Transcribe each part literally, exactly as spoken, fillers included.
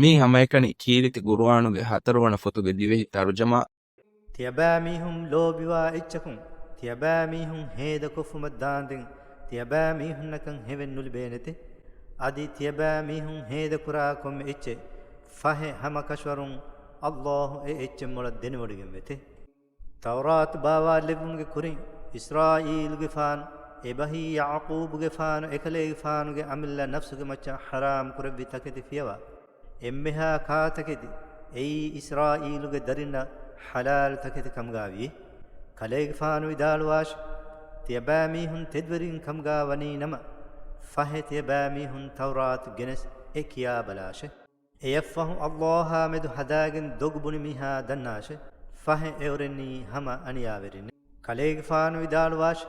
މީ ހަމައެކަނި ކީރިތި ގުރުއާނުގެ ހަތަރުވަނަ ފޮތުގެ ދިވެހި ތަރުޖަމާ. ތިޔަބައިމީހުން ލޯބިވާ އެއްޗަކުން، ތިޔަބައިމީހުން ހޭދަކޮށްފުމަށް ދާންދެން، ތިޔަބައިމީހުންނަކަށް ހެވެއް ނުލިބޭނެތެ. އަދި ތިޔަބައިމީހުން ހޭދަކުރާ ކޮންމެ އެއްޗެއް، ފަހެ ހަމަ ކަށަވަރުން ﷲ އެ އެއްޗެއް މޮޅަށް ދެނެވޮޑިގެންވެތެ. ތައުރާތު ބާވާލެއްވުމުގެ ކުރިން، އިސްރާއީލުގެފާނު، އެބަހީ ޔަޢުޤޫބުގެފާނު، އެކަލޭގެފާނުގެ އަމިއްލަ ނަފްސުގެ މައްޗަށް ޙަރާމް ކުރެއްވި ތަކެތި ފިޔަވާ، އެންމެހާ ކާތަކެތި، އެއީ އިސްރާއީލުގެ ދަރިންނަށް ޙަލާލު ތަކެތި ކަމުގާވި. ކަލޭގެފާނު ވިދާޅުވާށި، ތިޔަބައިމީހުން ތެދުވެރިން ކަމުގާ ވަނީ ނަމަ، ފަހެ ތިޔަބައިމީހުން ތައުރާތު ގެނެސް އެ ކިޔާބަލާށެ. އެޔަށްފަހު ﷲ އާ މެދު ހަދާގެން ދޮގު ބުނި މީހާ ދަންނާށެ. ފަހެ އެއުރެންނީ ހަމަ އަނިޔާވެރިންނެ. ކަލޭގެފާނު ވިދާޅުވާށި،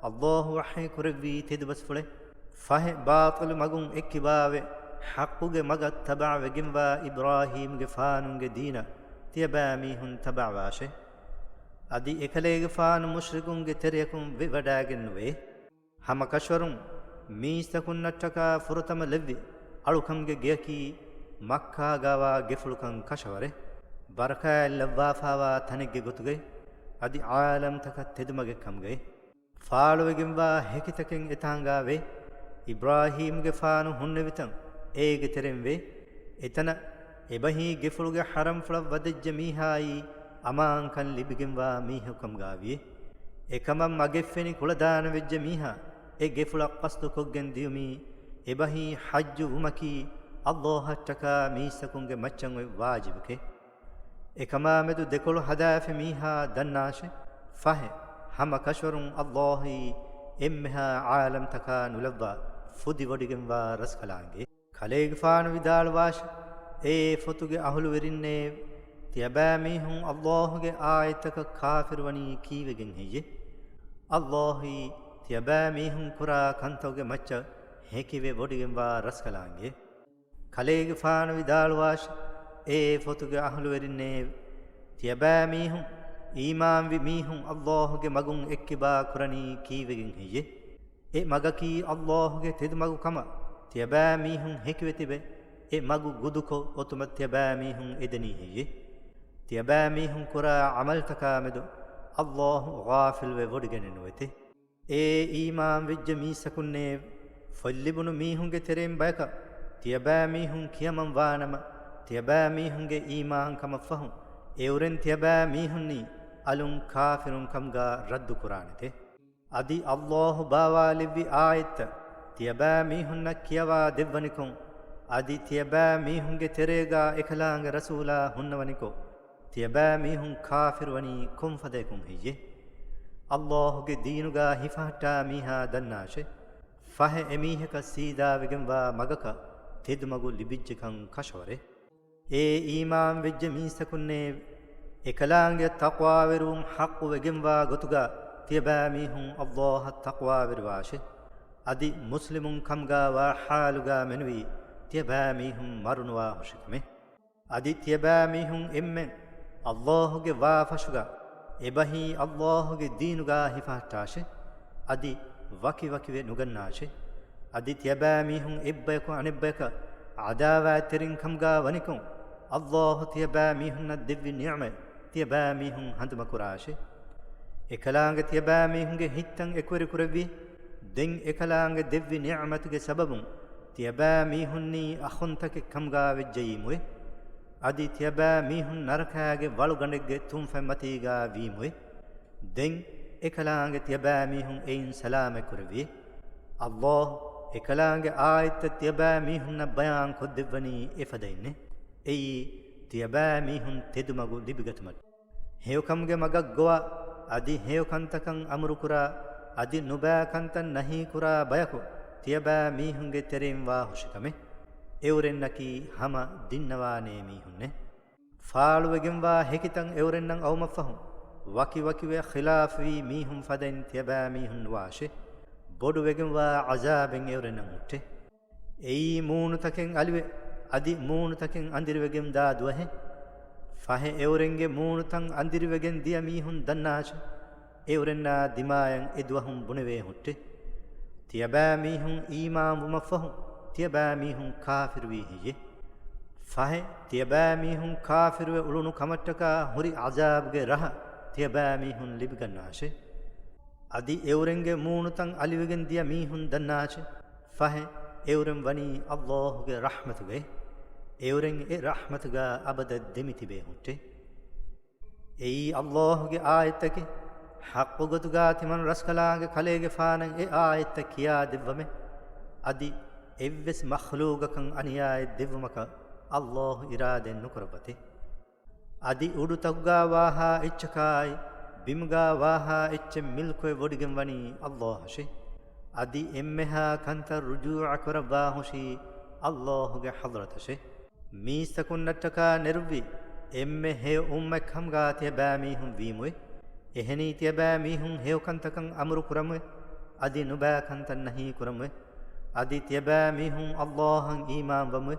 ﷲ ވަޙީ ކުރެއްވީ ތެދު ބަސްފުޅެއް. ފަހެ ބާޠިލު މަގުން އެއްކިބާވެ، ޙައްޤުގެ މަގަށް ތަބަޢަވެގެންވާ އިބްރާހީމްގެފާނުންގެ ދީނަށް ތިޔަބައިމީހުން ތަބަޢަވާށެ. އަދި އެކަލޭގެފާނު މުޝްރިކުންގެ ތެރެޔަކުން ވެވަޑާގެން ނުވޭ. ހަމަ ކަށަވަރުން މީސްތަކުންނަށްޓަކާ ފުރަތަމަ ލެއްވި އަޅުކަމުގެ ގެޔަކީ މައްކާގާވާ ގެފުޅުކަން ކަށަވަރެއް. ބަރަކާތް ލައްވާފާވާ ތަނެއްގެ ގޮތުގައި، އަދި ޢާލަމްތަކަށް ތެދުމަގެއް ކަމުގައި. ފާޅުވެގެންވާ ހެކިތަކެއް އެތާނގާވޭ. އިބްރާހީމްގެފާނު ހުންނެވިތަން އޭގެ ތެރެއިންވޭ. އެތަނަށް އެބަހީ ގެފުޅުގެ ޙަރަމްފުޅަށް ވަދެއްޖެ މީހާއީ އަމާންކަން ލިބިގެންވާ މީހަކު ކަމުގާވިއޭ. އެކަމަށް މަގެއްފެނި ކުޅަދާނަވެއްޖެ މީހާ އެ ގެފުޅަށް ޤަޞްދުކޮށްގެން ދިޔުމީ އެބަހީ ޙައްޖު ވުމަކީ ﷲ އަށްޓަކާ މީސްތަކުންގެ މައްޗަށް އޮތް ވާޖިބެކޭ. އެކަމާމެދު ދެކޮޅު ހަދާފި މީހާ ދަންނާށެ. ފަހެ ހަމަ ކަށަވަރުން ﷲ އީ އެންމެހާ ޢާލަމްތަކާ ނުލައްވާ ފުދިވޮޑިގެންވާ ރަސްކަލާނގެ. ކަލޭގެފާނު ވިދާޅުވާށި، އޭ ފޮތުގެ އަހުލުވެރިންނޭ، ތިޔަބައިމީހުން ﷲ ގެ އާޔަތްތަކަށް ކާފިރުވަނީ ކީއްވެގެން ހެއްޔޭ؟ ﷲ އީ ތިޔަބައިމީހުން ކުރާ ކަންތަކުގެ މައްޗަށް ހެކިވެ ވޮޑިގެންވާ ރަސްކަލާނގެ. ކަލޭގެފާނު ވިދާޅުވާށި، އޭ ފޮތުގެ އަހުލުވެރިންނޭ، ތިޔަބައިމީހުން އީމާންވި މީހުން ﷲ ގެ މަގުން އެއްކިބާ ކުރަނީ ކީއްވެގެން ހެއްޔޭ؟ އެ މަގަކީ ﷲ ގެ ތެދުމަގު ކަމަށް ތިޔަބައިމީހުން ހެކިވެ ތިބެ، އެ މަގު ގުދުކޮށް އޮތުމަށް ތިޔަބައިމީހުން އެދެނީ ހެއްޔޭ؟ ތިޔަބައިމީހުން ކުރާ ޢަމަލްތަކާމެދު ﷲ ޣާފިލްވެ ވޮޑިގެނެއް ނުވެތެ. އޭ އީމާންވެއްޖެ މީސްތަކުންނޭ، ފޮތްލިބުނު މީހުންގެ ތެރެއިން ބަޔަކަށް ތިޔަބައިމީހުން ކިޔަމަން ވާނަމަ، ތިޔަބައިމީހުންގެ އީމާންކަމަށްފަހު، އެއުރެން ތިޔަބައިމީހުންނީ އަލުން ކާފިރުން ކަމުގާ ރައްދު ކުރާނެތެ. އަދި ﷲ ބާވާލެއްވި އާޔަތްތައް ތިޔަބައިމީހުންނަށް ކިޔަވާ ދެއްވަނިކޮށް، އަދި ތިޔަބައިމީހުންގެ ތެރޭގާ އެކަލާނގެ ރަސޫލާ ހުންނަވަނިކޮށް، ތިޔަބައިމީހުން ކާފިރުވަނީ ކޮންފަދައަކުން ހެއްޔޭ؟ ﷲ ގެ ދީނުގާ ހިފަހައްޓާ މީހާ ދަންނާށެ. ފަހެ އެމީހަކަށް ސީދާވެގެންވާ މަގަކަށް ތެދުމަގު ލިބިއްޖެކަން ކަށަވަރެއް. އޭ އީމާންވެއްޖެ މީސްތަކުންނޭ، އެކަލާނގެ ތަޤްވާވެރިވުން ޙައްޤުވެގެންވާ ގޮތުގާ ތިޔަބައިމީހުން ﷲ އަށް ތަޤްވާވެރިވާށެ. އަދި މުސްލިމުން ކަމުގާ ވާ ޙާލުގާ މެނުވީ ތިޔަބައިމީހުން މަރުނުވާ ހުށިކަމެއް. އަދި ތިޔަބައިމީހުން އެންމެން ﷲ ގެ ވާފަށުގާ އެބަހީ ﷲ ގެ ދީނުގާ ހިފަހައްޓާށެ. އަދި ވަކިވަކިވެ ނުގަންނާށެ. އަދި ތިޔަބައިމީހުން އެއްބަޔަކު އަނެއްބަޔަކަށް ޢަދާވާތްތެރިން ކަމުގާ ވަނިކޮށް، ﷲ ތިޔަބައިމީހުންނަށް ދެއްވި ނިޢުމަތް ތިޔަބައިމީހުން ހަނދުމަކުރާށެ. އެކަލާނގެ ތިޔަބައިމީހުންގެ ހިތްތައް އެކުވެރިކުރެއްވި، ދެން އެކަލާނގެ ދެއްވި ނިޢުމަތުގެ ސަބަބުން ތިޔަބައިމީހުންނީ އަޚުންތަކެއް ކަމުގާ ވެއްޖައީމުއެ. އަދި ތިޔަބައިމީހުން ނަރަކާގެ ވަޅުގަނޑެއްގެ ތުންފަތްމަތީގާ ވީމުއެ. ދެން އެކަލާނގެ ތިޔަބައިމީހުން އެއިން ސަލާމަތްކުރެއްވިއެ. ﷲ އެކަލާނގެ އާޔަތްތައް ތިޔަބައިމީހުންނަށް ބަޔާން ކޮށްދެއްވަނީ އެފަދައިންނެ. އެއީ ތިޔަބައިމީހުން ތެދުމަގު ލިބިގަތުމަށް. ހެޔޮކަމުގެ މަގަށް ގޮވާ، އަދި ހެޔޮކަންތަކަށް އަމުރުކުރާ، އަދި ނުބައިކަންތައް ނަހީކުރާ ބަޔަކު ތިޔަބައިމީހުންގެ ތެރެއިން ވާ ހުށިކަމެއް. އެއުރެންނަކީ ހަމަ ދިންނަވާނޭ މީހުންނެ. ފާޅުވެގެންވާ ހެކިތައް އެއުރެންނަށް އައުމަށްފަހު، ވަކިވަކިވެ ޚިލާފުވީ މީހުން ފަދައިން ތިޔަބައިމީހުން ނުވާށެ. ބޮޑުވެގެންވާ ޢަޒާބެއް އެއުރެންނަށް ހުއްޓެ. އެއީ މޫނުތަކެއް އަލިވެ، އަދި މޫނުތަކެއް އަނދިރިވެގެން ދާ ދުވަހެއް. ފަހެ އެއުރެންގެ މޫނުތައް އަނދިރިވެގެން ދިޔަ މީހުން ދަންނާށެ. އެއުރެންނާ ދިމާޔަށް އެ ދުވަހުން ބުނެވޭ ހުއްޓެ. ތިޔަބައިމީހުން އީމާންވުމަށްފަހު، ތިޔަބައިމީހުން ކާފިރުވީ ހެއްޔެ؟ ފަހެ، ތިޔަބައިމީހުން ކާފިރުވެ އުޅުނު ކަމަށްޓަކާ ހުރި ޢަޒާބުގެ ރަހަ ތިޔަބައިމީހުން ލިބިގަންނާށޭ. އަދި އެއުރެންގެ މޫނުތައް އަލިވެގެން ދިޔަ މީހުން ދަންނާށޭ. ފަހެ، އެއުރެން ވަނީ ﷲ ގެ ރަޙްމަތުގައި. އެއުރެން އެ ރަޙްމަތުގަ އަބަދަށް ދެމިތިބޭ ހުއްޓޭ. އެއީ ﷲ ގެ އާޔަތްތަކެއް. ޙައްޤު ގޮތުގަ ތިމަން ރަސްކަލާނގެ ކަލޭގެފާނަށް އެ އާޔަތްތައް ކިޔާދެއްވަމޭ. އަދި އެއްވެސް މަޚްލޫގަކަށް އަނިޔާއެއް ދެއްވުމަކަށް ﷲ އިރާދައެއް ނުކުރައްވަތޭ. އަދި އުޑުތަކުގަ ވާހާ އެއްޗަކާއި، ބިމުގަ ވާހާ އެއްޗެއް މިލްކުވެ ވޮޑިގެން ވަނީ ﷲ އަށޭ. އަދި އެންމެހާ ކަންތައް ރުޖޫޢަ ކުރައްވާ ހުށީ ﷲ ގެ ޙަޟްރަތަށޭ. މީސްތަކުންނަށްޓަކާ ނެރުއްވި އެންމެ ހެޔޮ އުއްމަތް ކަމުގަ ތިޔަބައިމީހުން ވީމުއޭ. އެހެނީ ތިޔަބައިމީހުން ހެޔޮ ކަންތަކަށް އަމުރު ކުރަމުއޭ، އަދި ނުބައި ކަންތައް ނަހީ ކުރަމުއޭ. އަދި ތިޔަބައިމީހުން ﷲ އަށް އީމާން ވަމުއޭ،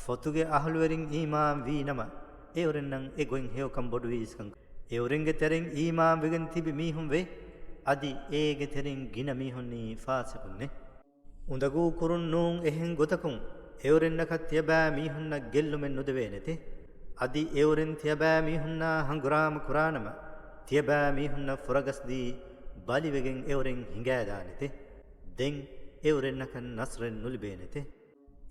ފޮތުގެ އަހުލުވެރިން އީމާން ވީ ނަމަ، އެއުރެންނަށް އެ ގޮތް ހެޔޮކަން ބޮޑުވީސްކަން. އެއުރެންގެ ތެރެއިން އީމާން ވެގެން ތިބި މީހުން ވޭ، އަދި އޭގެ ތެރެއިން ގިނަ މީހުންނީ ފާސިޤުންނޭ. އުނދަގޫ ކުރުން ނޫން އެހެން ގޮތަކުން އެއުރެންނަކަށް ތިޔަބައިމީހުންނަށް ގެއްލުމެއް ނުދެވޭނެތެ. އަދި އެއުރެން ތިޔަބައިމީހުންނާ ހަނގުރާމަ ކުރާނަމަ، ތިޔަބައިމީހުންނަށް ފުރަގަސްދީ ބަލިވެގެން އެއުރެން ހިނގައިދާނެތެ. ދެން އެއުރެންނަކަށް ނަޞްރެއް ނުލިބޭނެތެ.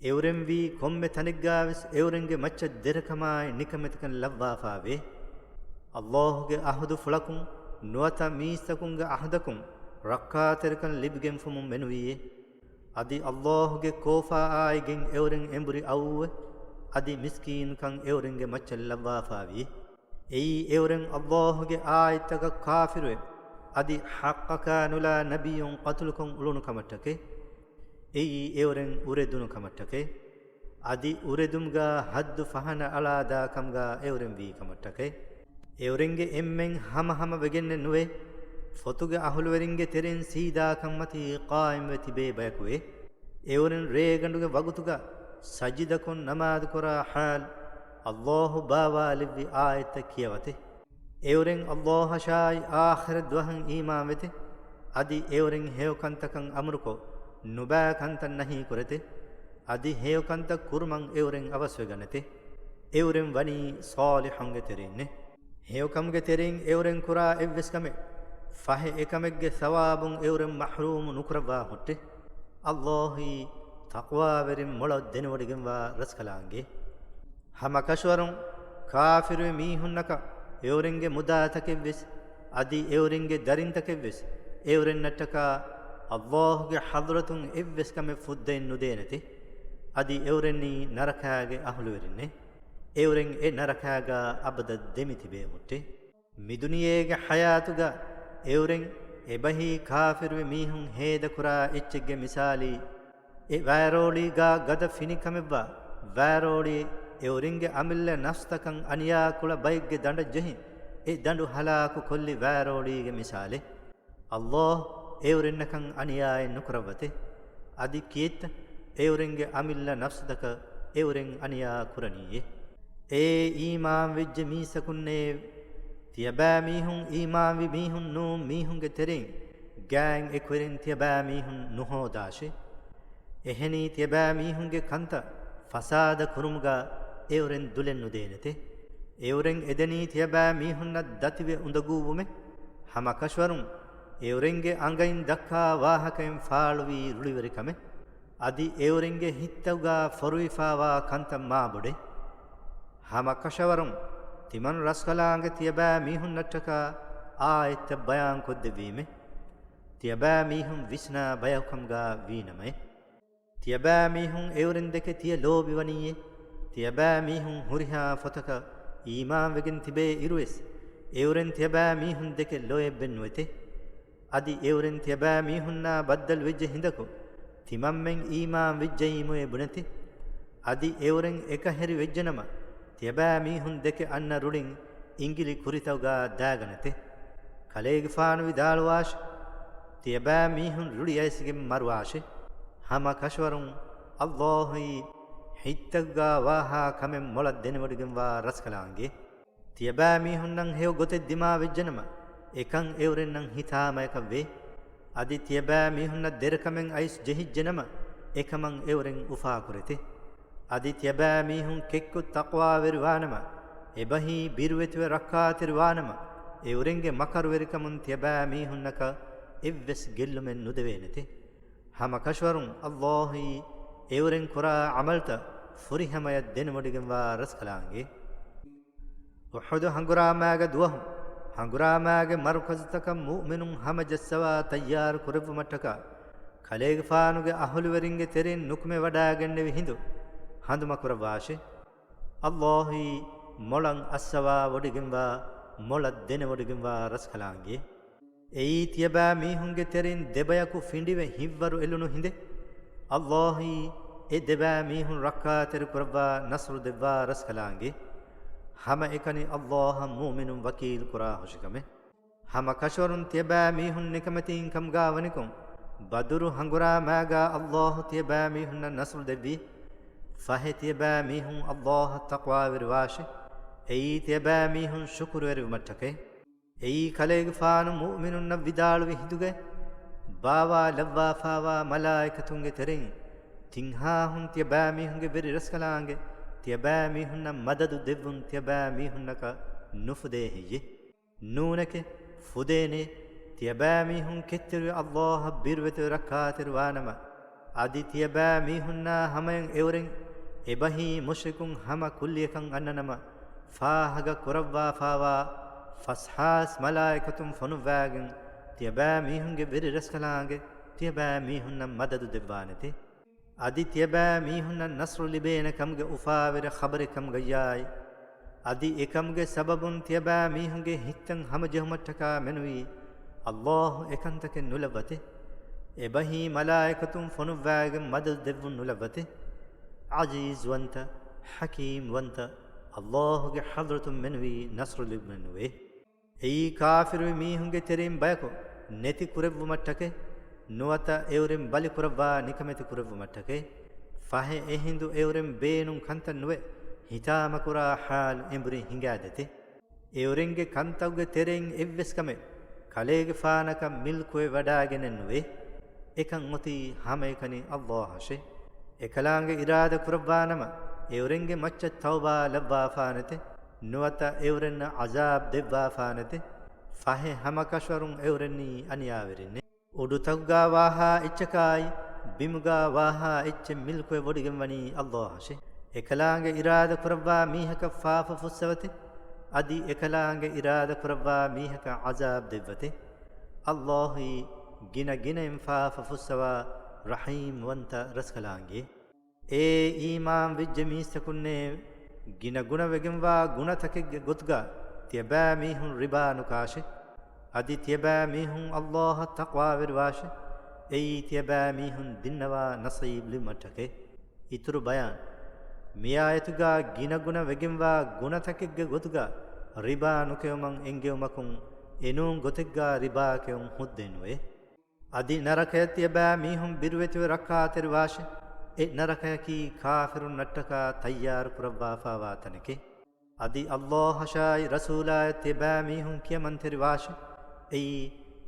އެއުރެން ވީ ކޮންމެ ތަނެއްގަވެސް އެއުރެންގެ މައްޗަށް ދެރަކަމާއި ނިކަމެތިކަން ލައްވާފާވޭ. ﷲ ގެ އަހުދުފުޅަކުން ނުވަތަ މީސްތަކުންގެ އަހުދަކުން ރައްކާތެރިކަން ލިބިގެންފުމުން މެނުވީއޭ. އަދި ﷲ ގެ ކޯފާއާއިގެން އެއުރެން އެނބުރި އައުއެވެ. އަދި މިސްކީނުކަން އެއުރެންގެ މައްޗަށް ލައްވާފާވިއޭ. އެއީ އެއުރެން ﷲ ގެ އާޔަތްތަކަށް ކާފިރުވެ، އަދި ޙައްޤަކާ ނުލާ ނަބިއްޔުން ޤަތުލުކޮށް އުޅުނު ކަމަށްޓަކައި. އެއީ އެއުރެން އުރެދުނު ކަމަށްޓަކައި. އަދި އުރެދުމުގަ ޙައްދު ފަހަނަ އަޅާދާ ކަމުގަ އެއުރެން ވީ ކަމަށްޓަކައި. އެއުރެންގެ އެންމެން ހަމަހަމަ ވެގެންނެއް ނުވޭ. ފޮތުގެ އަހުލުވެރިންގެ ތެރެއިން ސީދާކަންމަތީ ޤާއިމްވެ ތިބޭ ބަޔަކުވޭ. އެއުރެން ރޭގަނޑުގެ ވަގުތުގަ ސަޖިދަކޮށް ނަމާދުކުރާ ޙާލު، ﷲ ބާވާލެއްވި އާޔަތްތައް ކިޔަވަތެ. އެއުރެން ﷲ އަށާއި އާޚިރަތް ދުވަހަށް އީމާންވެތެ. އަދި އެއުރެން ހެޔޮކަންތަކަށް އަމުރުކޮށް، ނުބައި ކަންތައް ނަހީ ކުރެތެ. އަދި ހެޔޮކަންތައް ކުރުމަށް އެއުރެން އަވަސްވެގަނެތެ. އެއުރެން ވަނީ ޞާލިޙުންގެ ތެރެއިންނޭ. ހެޔޮކަމުގެ ތެރެއިން އެއުރެން ކުރާ އެއްވެސް ކަމެއް، ފަހެ އެކަމެއްގެ ސަވާބުން އެއުރެން މަޙްރޫމު ނުކުރައްވާ ހުއްޓެ. ﷲ އީ ތަޤްވާވެރިން މޮޅަށް ދެނެވޮޑިގެންވާ ރަސްކަލާނގެ. ހަމަކަށަވަރުން ކާފިރުވި މީހުންނަކަށް އެއުރެންގެ މުދާތަކެއްވެސް، އަދި އެއުރެންގެ ދަރިންތަކެއްވެސް، އެއުރެންނަށްޓަކާ ﷲ ގެ ޙަޟްރަތުން އެއްވެސް ކަމެއް ފުއްދައެއް ނުދޭނެތެ. އަދި އެއުރެންނީ ނަރަކާގެ އަހުލުވެރިންނޭ. އެއުރެން އެ ނަރަކާގަ އަބަދަށް ދެމިތިބޭ ހުއްޓެ. މިދުނިޔޭގެ ޙަޔާތުގަ އެއުރެން އެބަހީ ކާފިރުވި މީހުން ހޭދަކުރާ އެއްޗެއްގެ މިސާލީ، އެ ވައިރޯޅީގަ ގަދަ ފިނިކަމެއްވާ ވައިރޯޅި އެއުރެންގެ އަމިއްލަ ނަފްސްތަކަށް އަނިޔާކުޅަ ބައެއްގެ ދަނޑަށް ޖެހި، އެ ދަނޑު ހަލާކު ކޮށްލި ވައިރޯޅީގެ މިސާލެއް. ﷲ އެއުރެންނަކަށް އަނިޔާއެއް ނުކުރައްވަތެ. އަދި ކިއެއްތަ އެއުރެންގެ އަމިއްލަ ނަފްސުތަކަށް އެއުރެން އަނިޔާ ކުރަނީއޭ؟ އޭ އީމާންވެއްޖެ މީސްތަކުންނޭ! ތިޔަބައިމީހުން އީމާންވި މީހުން ނޫން މީހުންގެ ތެރެއިން ގާތް އެކުވެރިން ތިޔަބައިމީހުން ނުހޯދާށޭ. އެހެނީ ތިޔަބައިމީހުންގެ ކަންތައް ފަސާދަ ކުރުމުގަ އެއުރެން ދުލެއް ނުދޭނެތެ. އެއުރެން އެދެނީ ތިޔަބައިމީހުންނަށް ދަތިވެ އުނދަގޫވުމެއް. ހަމަކަށަވަރުން އެއުރެންގެ އަނގައިން ދައްކާ ވާހަކައިން ފާޅުވީ ރުޅިވެރިކަމެއް. އަދި އެއުރެންގެ ހިތްތަކުގަ ފޮރުވިފާވާ ކަންތައް މާބޮޑޭ. ހަމަކަށަވަރުން ތިމަން ރަސްކަލާނގެ ތިޔަބައިމީހުންނަށްޓަކާ އާޔަތްތައް ބަޔާންކޮށްދެއްވީމޭ. ތިޔަބައިމީހުން ވިސްނާ ބަޔަކުކަމުގަ ވީނަމައޭ. ތިޔަބައިމީހުން އެއުރެން ދެކެ ތިޔަ ލޯބިވަނީއޭ. ތިޔަބައިމީހުން ހުރިހާ ފޮތަކަށް އީމާންވެގެން ތިބޭ އިރުވެސް، އެއުރެން ތިޔަބައިމީހުން ދެކެ ލޯތްބެއް ނުވެތެ. އަދި އެއުރެން ތިޔަބައިމީހުންނާ ބައްދަލުވެއްޖެ ހިނދަކު، ތިމަންމެން އީމާންވެއްޖައީމުއޭ ބުނެތެ. އަދި އެއުރެން އެކަހެރި ވެއްޖެނަމަ، ތިޔަބައިމީހުން ދެކެ އަންނަ ރުޅިން އިނގިލި ކުރިތަކުގަ ދާގަނެތެ. ކަލޭގެފާނު ވިދާޅުވާށި، ތިޔަބައިމީހުން ރުޅި އައިސްގެން މަރުވާށި. ހަމަ ކަށަވަރުން ﷲ އީ ހިތްތަކުގަ ވާހާ ކަމެއް މޮޅަށް ދެނެވޮޑިގެންވާ ރަސްކަލާނގެ. ތިޔަބައިމީހުންނަށް ހެޔޮ ގޮތެއް ދިމާވެއްޖެނަމަ، އެކަން އެއުރެންނަށް ހިތާމަޔަކަށް ވޭ. އަދި ތިޔަބައިމީހުންނަށް ދެރަކަމެއް އައިސް ޖެހިއްޖެނަމަ، އެކަމަށް އެއުރެން އުފާކުރެތެ. އަދި ތިޔަބައިމީހުން ކެއްކު ތަޤްވާވެރިވާނަމަ، އެބަހީ ބިރުވެތިވެ ރައްކާތެރިވާނަމަ، އެއުރެންގެ މަކަރުވެރިކަމުން ތިޔަބައިމީހުންނަކަށް އެއްވެސް ގެއްލުމެއް ނުދެވޭނެތެ. ހަމަކަށަވަރުން ﷲ އީ އެއުރެން ކުރާ ޢަމަލުތައް ފުރިހަމަޔަށް ދެނެވޮޑިގެންވާ ރަސްކަލާނގެ. އުޙުދު ހަނގުރާމާގެ ދުވަހު، ހަނގުރާމާގެ މަރުކަޒުތަކަށް މުއުމިނުން ހަމަޖައްސަވާ ތައްޔާރު ކުރެއްވުމަށްޓަކާ، ކަލޭގެފާނުގެ އަހުލުވެރިންގެ ތެރެއިން ނުކުމެވަޑައިގެންނެވި ހިނދު، ހަނދުމަކުރައްވާށެ. ﷲ އީ މޮޅަށް އައްސަވާވޮޑިގެންވާ، މޮޅަށް ދެނެވޮޑިގެންވާ ރަސްކަލާނގެ. އެއީ ތިޔަބައިމީހުންގެ ތެރެއިން ދެބަޔަކު ފިނޑިވެ ހިތްވަރު އެލުނު ހިނދެއް. ﷲ އީ އެ ދެބައިމީހުން ރައްކާތެރި ކުރައްވާ، ނަޞްރު ދެއްވާ ރަސްކަލާނގެ. ހަމައެކަނި ﷲ އަށް މުއުމިނުން ވަކީލު ކުރާ ހުށިކަމެއް. ހަމަ ކަށަވަރުން ތިޔަބައިމީހުން ނިކަމެތީން ކަމުގާ ވަނިކޮށް، ބަދުރު ހަނގުރާމާގާ ﷲ ތިޔަބައިމީހުންނަށް ނަޞްރު ދެއްވީ. ފަހެ ތިޔަބައިމީހުން ﷲ އަށް ތަޤްވާވެރިވާށެ. އެއީ ތިޔަބައިމީހުން ޝުކުރުވެރިވުމަށްޓަކައި. އެއީ ކަލޭގެފާނު މުއުމިނުންނަށް ވިދާޅުވި ހިނދުގައި، ބާވާލައްވާފާވާ މަލާއިކަތުންގެ ތެރެއިން، ތިންހާހުން ތިޔަބައިމީހުންގެ ވެރި ރަސްކަލާނގެ، ތިޔަބައިމީހުންނަށް މަދަދު ދެއްވުން ތިޔަބައިމީހުންނަކަށް ނުފުދޭ ހެއްޔެ؟ ނޫނެކެ، ފުދޭނެ. ތިޔަބައިމީހުން ކެތްތެރިވެ ﷲ އަށް ބިރުވެތިވެ ރައްކާތެރިވާނަމަ، އަދި ތިޔަބައިމީހުންނާ ހަމަޔަށް އެއުރެން އެބަހީ މުޝްރިކުން ހަމަ ކުއްލިއަކަށް އަންނަނަމަ، ފާހަގަ ކުރައްވާފާވާ ފަސްހާސް މަލާއިކަތުން ފޮނުއްވާގެން، ތިޔަބައިމީހުންގެ ވެރި ރަސްކަލާނގެ، ތިޔަބައިމީހުންނަށް މަދަދު ދެއްވާނެތެ. އަދި ތިޔަބައިމީހުންނަށް ނަޞްރު ލިބޭނެ ކަމުގެ އުފާވެރި ޚަބަރެއް ކަމުގައްޔާއި، އަދި އެކަމުގެ ސަބަބުން ތިޔަބައިމީހުންގެ ހިތްތައް ހަމަޖެހުމަށްޓަކާ މެނުވީ، ﷲ އެކަންތަކެއް ނުލައްވަތެ. އެބަހީ މަލާއިކަތުން ފޮނުއްވާގެން މަދަދު ދެއްވުން ނުލައްވަތެ. ޢަޒީޒުވަންތަ، ޙަކީމްވަންތަ، ﷲ ގެ ޙަޟްރަތުން މެނުވީ ނަޞްރު ލިބުމެއް ނުވޭ. އެއީ ކާފިރުވި މީހުންގެ ތެރެއިން ބަޔަކު ނެތި ކުރެއްވުމަށްޓަކައި، ނުވަތަ އެއުރެން ބަލި ކުރައްވާ ނިކަމެތި ކުރެއްވުމަށްޓަކައި. ފަހެ އެހިނދު އެއުރެން ބޭނުން ކަންތައް ނުވެ، ހިތާމަކުރާ ޙާލު އެނބުރި ހިނގާދޭތެ. އެއުރެންގެ ކަންތައްގެ ތެރެއިން އެއްވެސް ކަމެއް ކަލޭގެފާނަކަށް މިލްކުވެވަޑައިގެނެއް ނުވޭ. އެކަން އޮތީ ހަމައެކަނި ﷲ އަށެ. އެކަލާނގެ އިރާދަ ކުރައްވާނަމަ، އެއުރެންގެ މައްޗަށް ތައުބާ ލައްވާފާނެތެ، ނުވަތަ އެއުރެންނަށް ޢަޒާބް ދެއްވާފާނެތެ. ފަހެ ހަމަކަށަވަރުން އެއުރެންނީ އަނިޔާވެރިންނެ. އުޑުތަކުގާ ވާހާ އެއްޗަކާއި، ބިމުގާ ވާހާ އެއްޗެއް މިލްކުވެ ވޮޑިގެންވަނީ ﷲ އަށެ. އެކަލާނގެ އިރާދަ ކުރައްވާ މީހަކަށް ފާފަ ފުއްސަވަތެ، އަދި އެކަލާނގެ އިރާދަ ކުރައްވާ މީހަކަށް ޢަޒާބް ދެއްވަތެ. ﷲ އީ ގިނަ ގިނައިން ފާފަ ފުއްސަވާ ރަޙީމް ވަންތަ ރަސްކަލާނގެ. އޭ އީމާން ވެއްޖެ މީސްތަކުންނޭ، ގިނަ ގުނަ ވެގެންވާ ގުނަތަކެއްގެ ގޮތުގަ ތިޔަބައިމީހުން ރިބާ ނުކާށެ. އަދި ތިޔަބައިމީހުން ﷲ އަށް ތަޤްވާވެރިވާށެ. އެއީ ތިޔަބައިމީހުން ދިންނަވާ ނަޞީބް ލިބުމަށްޓަކައި. އިތުރު ބަޔާން. މިއާޔަތުގާ ގިނަ ގުނަ ވެގެންވާ ގުނަތަކެއްގެ ގޮތުގަ ރިބާ ނުކެއުމަށް އެންގެވުމަކުން، އެނޫން ގޮތެއްގާ ރިބާ ކެއުން ހުއްދައެއް ނުވޭ. އަދި ނަރަކަޔަށް ތިޔަބައިމީހުން ބިރުވެތިވެ ރައްކާތެރިވާށެ. އެ ނަރަކަޔަކީ ކާފިރުންނަށްޓަކާ ތައްޔާރު ކުރައްވާފާވާ ތަނެކެ. އަދި ﷲ އަށާއި ރަސޫލާއަށް ތިޔަބައިމީހުން ކިޔަމަންތެރިވާށެ. އެއީ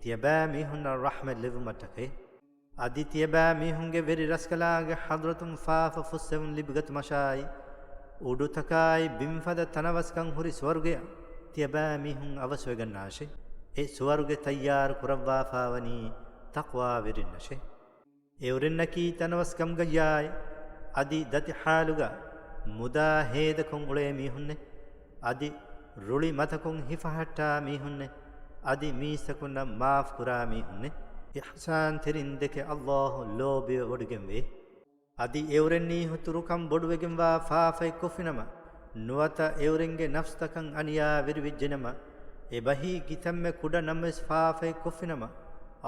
ތިޔަބައިމީހުންނަށް ރަޙްމަތް ލެއްވުމަށްޓަކައި. އަދި ތިޔަބައިމީހުންގެ ވެރި ރަސްކަލާނގެ ޙަޟްރަތުން ފާފަ ފުއްސެވުން ލިބިގަތުމަށާއި، އުޑުތަކާއި ބިންފަދަ ތަނަވަސްކަން ހުރި ސުވަރުގެއަށް ތިޔަބައިމީހުން އަވަސްވެގަންނާށެ. އެ ސުވަރުގެ ތައްޔާރު ކުރައްވާފާވަނީ ތަޤްވާވެރިންނަށެ. އެއުރެންނަކީ ތަނަވަސްކަމުގައްޔާއި، އަދި ދަތި ޙާލުގަ މުދާ ހޭދަކޮށް އުޅޭ މީހުންނެ، އަދި ރުޅި މަތަކުން ހިފަހައްޓާ މީހުންނެ، އަދި މީސްތަކުންނަށް މާފު ކުރާ މީހުންނެ، އިޙްސާންތެރިން ދެކެ ﷲ ލޯބިވެވޮޑިގެންވޭ. އަދި އެއުރެންނީ ހުތުރުކަން ބޮޑުވެގެންވާ ފާފައެއް ކޮށްފިނަމަ، ނުވަތަ އެއުރެންގެ ނަފްސުތަކަށް އަނިޔާވެރިވެއްޖެނަމަ، އެބަހީ ކިތަންމެ ކުޑަ ނަމަވެސް ފާފައެއް ކޮށްފިނަމަ،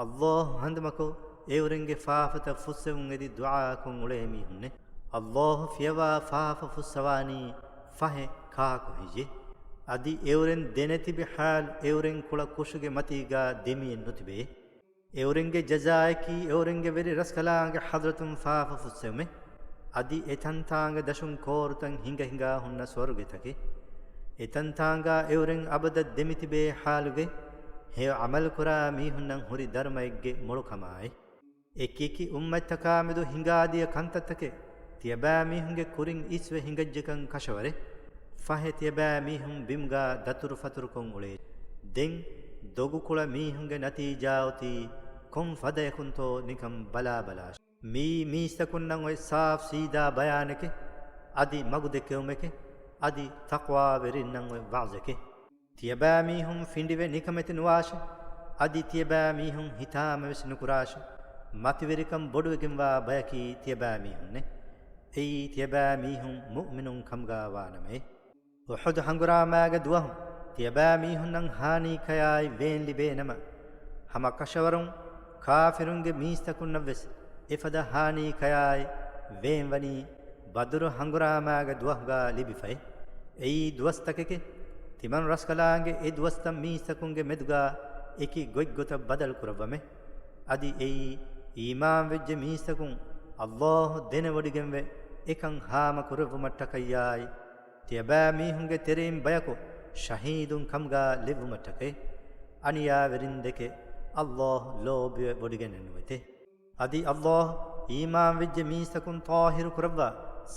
ﷲ ހަނދުމަކޮށް، އެއުރެންގެ ފާފަތައް ފުއްސެވުން އެދި ދުޢާކޮށް އުޅޭ މީހުންނެ، ﷲ ފިޔަވާ ފާފަ ފުއްސަވާނީ ފަހެ ކާކު ހެއްޔެ؟ އަދި އެއުރެން ދެނެތިބި ޙާލު އެއުރެން ކުޅަ ކުށުގެ މަތީގާ ދެމިއެއް ނުތިބޭ. އެއުރެންގެ ޖަޒާއަކީ އެއުރެންގެ ވެރި ރަސްކަލާނގެ ޙަޟްރަތުން ފާފަ ފުއްސެވުމެ. އަދި އެތަންތާނގަ ދަށުން ކޯރުތައް ހިނގަ ހިނގާ ހުންނަ ސުވަރުގެތަކެއް. އެތަންތާނގާ އެއުރެން އަބަދަށް ދެމިތިބޭ ޙާލުގެ ހެޔޮ ޢަމަލުކުރާ މީހުންނަށް ހުރި ދަރުމައެއްގެ މޮޅުކަމާއި. އެކިއެކި އުއްމަތްތަކާމެދު ހިނގާދިޔަ ކަންތައްތަކެއް ތިޔަބައިމީހުންގެ ކުރިން އިސްވެ ހިނގައްޖެކަން ކަށަވަރޭ. ފަހެ ތިޔަބައިމީހުން ބިމުގާ ދަތުރުފަތުރުކޮށް އުޅޭ. ދެން ދޮގުކުޅަ މީހުންގެ ނަތީޖާ އޮތީ ކޮން ފަދަޔަކުންތޯ ނިކަން ބަލާބަލާށޭ. މިއީ މީސްތަކުންނަށް އޮތް ސާފް ސީދާ ބަޔާނެކޭ، އަދި މަގުދެއްކެވުމެކޭ، އަދި ތަޤްވާވެރިންނަށް އޮތް ވަޢުޒެކޭ. ތިޔަބައިމީހުން ފިނޑިވެ ނިކަމެތި ނުވާށޭ، އަދި ތިޔަބައިމީހުން ހިތާމަވެސް ނުކުރާށޭ. މަތިވެރިކަން ބޮޑުވެގެންވާ ބަޔަކީ ތިޔަބައިމީހުންނޭ. އެއީ ތިޔަބައިމީހުން މުއުމިނުން ކަމުގާ ވާނަމައޭ. އުޙުދު ހަނގުރާމާގެ ދުވަހު ތިޔަބައިމީހުންނަށް ހާނީ ކަޔާއި ވޭން ލިބޭ ނަމަ، ހަމަކަށަވަރުން ކާފިރުންގެ މީސްތަކުންނަށްވެސް އެފަދަ ހާނީ ކަޔާއި ވޭން ވަނީ ބަދުރު ހަނގުރާމާގެ ދުވަހުގާ ލިބިފައޭ. އެއީ ދުވަސްތަކެކޭ، ތިމަން ރަސްކަލާނގެ އެ ދުވަސްތައް މީސްތަކުންގެ މެދުގާ އެކި ގޮތްގޮތަށް ބަދަލު ކުރައްވަމޭ. އަދި އެއީ އީމާންވެއްޖެ މީސްތަކުން ﷲ ދެނެވޮޑިގެންވެ އެކަން ހާމަ ކުރެއްވުމަށްޓަކައްޔާއި، ތިޔަބައިމީހުންގެ ތެރެއިން ބަޔަކު ޝަހީދުން ކަމުގާ ލެއްވުމަށްޓަކައި، އަނިޔާވެރިންދެކެ ﷲ ލޯބިވެ ވޮޑިގެންނެއް ނުވެތޭ. އަދި ﷲ އީމާންވެއްޖެ މީސްތަކުން ޠާހިރު ކުރައްވާ،